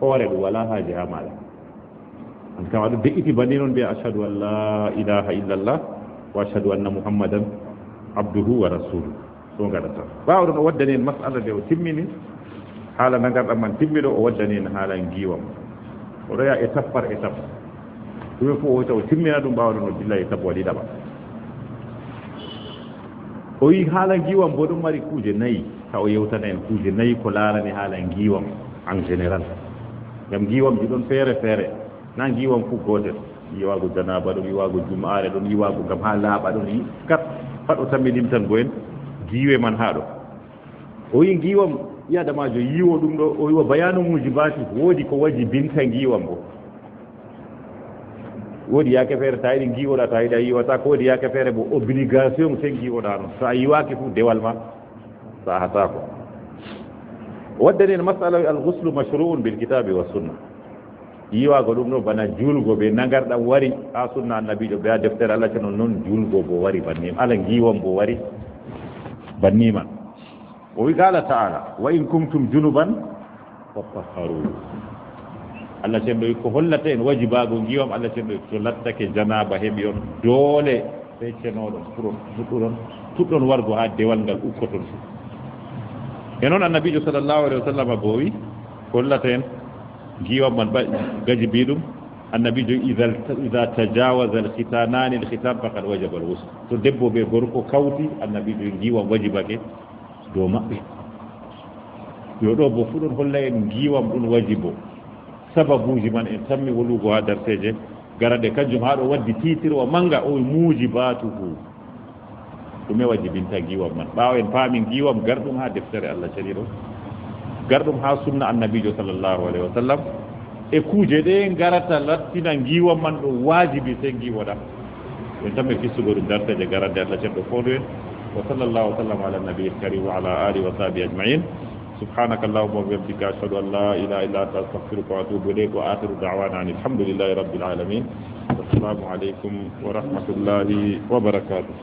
hoore, ɗum wala haaje haa maaɗa. An kam a ɗon de'iti banni non, mbi'a, "Ashhadu an la ilaha illallah wa ashhadu anna Muhammadan abduhu wa rasuluh." Ɗo ngaɗata. Ɓaawo ɗon o waddani en mas'ala nde o timmini haala nangarɗam man timmiɗo, o waddani en haala ngiwam. O ɗo yaha étape par étape. Ɗume fof o wota o timmina ɗum, ɓaawo ɗon o dilla étape waɗi ɗaɓa. O wi haala ngiwam bo ɗum mari kuuje nayi, ta o yewtana en kuuje nayi ko laarani haala ngiwam en général. Ngam ngiwamji ɗon feere feere, na ngiwam fu gootel. Yiwaago janaaba ɗon, yiwaago jum'aare ɗon, yiwaago ngam haa laaɓa ɗon, yi-, kat, pat o tammi limtango en giiwe man haa ɗo. O wi ngiwam, ɓii adamaajo yiwo ɗum ɗo, o wiwa bayanu mujibati, woodi ko wajibinta ngiwam bo. Woodi yaake feere ta yiɗi ngiwoɗa, ta yiɗi a yiwata, ko woodi yaake feere bo obligation sey ngiwoɗa non. To a yiwaaki fu dewal ma sahataako. O waddani en masala al-ghuslu mashru'un bil kitabi wa sunna. Yiwaago ɗum ɗo bana juulgo be nangarɗam wari haa sunna annabiijo be haa deftere Allah, ceno non juulgo bo wari banni, ala ngiwam bo wari banni man. O wi, qala ta'ala, "Wa in kuntum junuban fattahharu." Allah cenɗo wi ko hollata en wajibaago ngiwam, Allah cenɗo wi to lattake janaaba heɓi on, doole sey cenoɗon, puɗɗon, puɗɗuɗon, puɗɗon wargo haa dewal ngal ukkoton. E noon Annabiijo sallallahu alaihi wa sallam bo wi ko hollata en ngiwam man ba-, gajibi ɗum. Annabiijo wi, "Idha, idha tajawaza al-khitanani al-khitan faqad wajaba al-ghusl." To debbo be gorko kawti, Annabiijo wi ngiwam wajibake dow maɓɓe. Yo ɗo bo fuu ɗon holla en ngiwam ɗum wajibo. Sababuuji man en tammi wolugo haa darseeje garaɗe, kanjum haa ɗo waddi tiitirwa manga, o wi mujibatuhu. Ɗume wajibinta ngiwam man? Ɓaawo en paami ngiwam garɗum haa deftere Allah ceniiɗo, garɗum haa sunna Annabiijo sallallahu alaihi wa sallam, e kuuje ɗe ngarata lattina ngiwam man ɗo wajibi sey ngiwoɗa. En tammi fistugo ɗum darteeje garande Allah cenɗo fooɗu en. Wa sallallahu wa sallam ala nabiyil karim wa ala alihi wa sahbihi ajma'in. Subhanaka Allahumma wa bihamdika, ashhadu an la ilaha illa anta, astaghfiruka wa atubu ilayk. Wa akhiru da'wana anil hamdulillahi rabbil alamin. Wassalamu alaikum wa rahmatullahi wa barakatuh.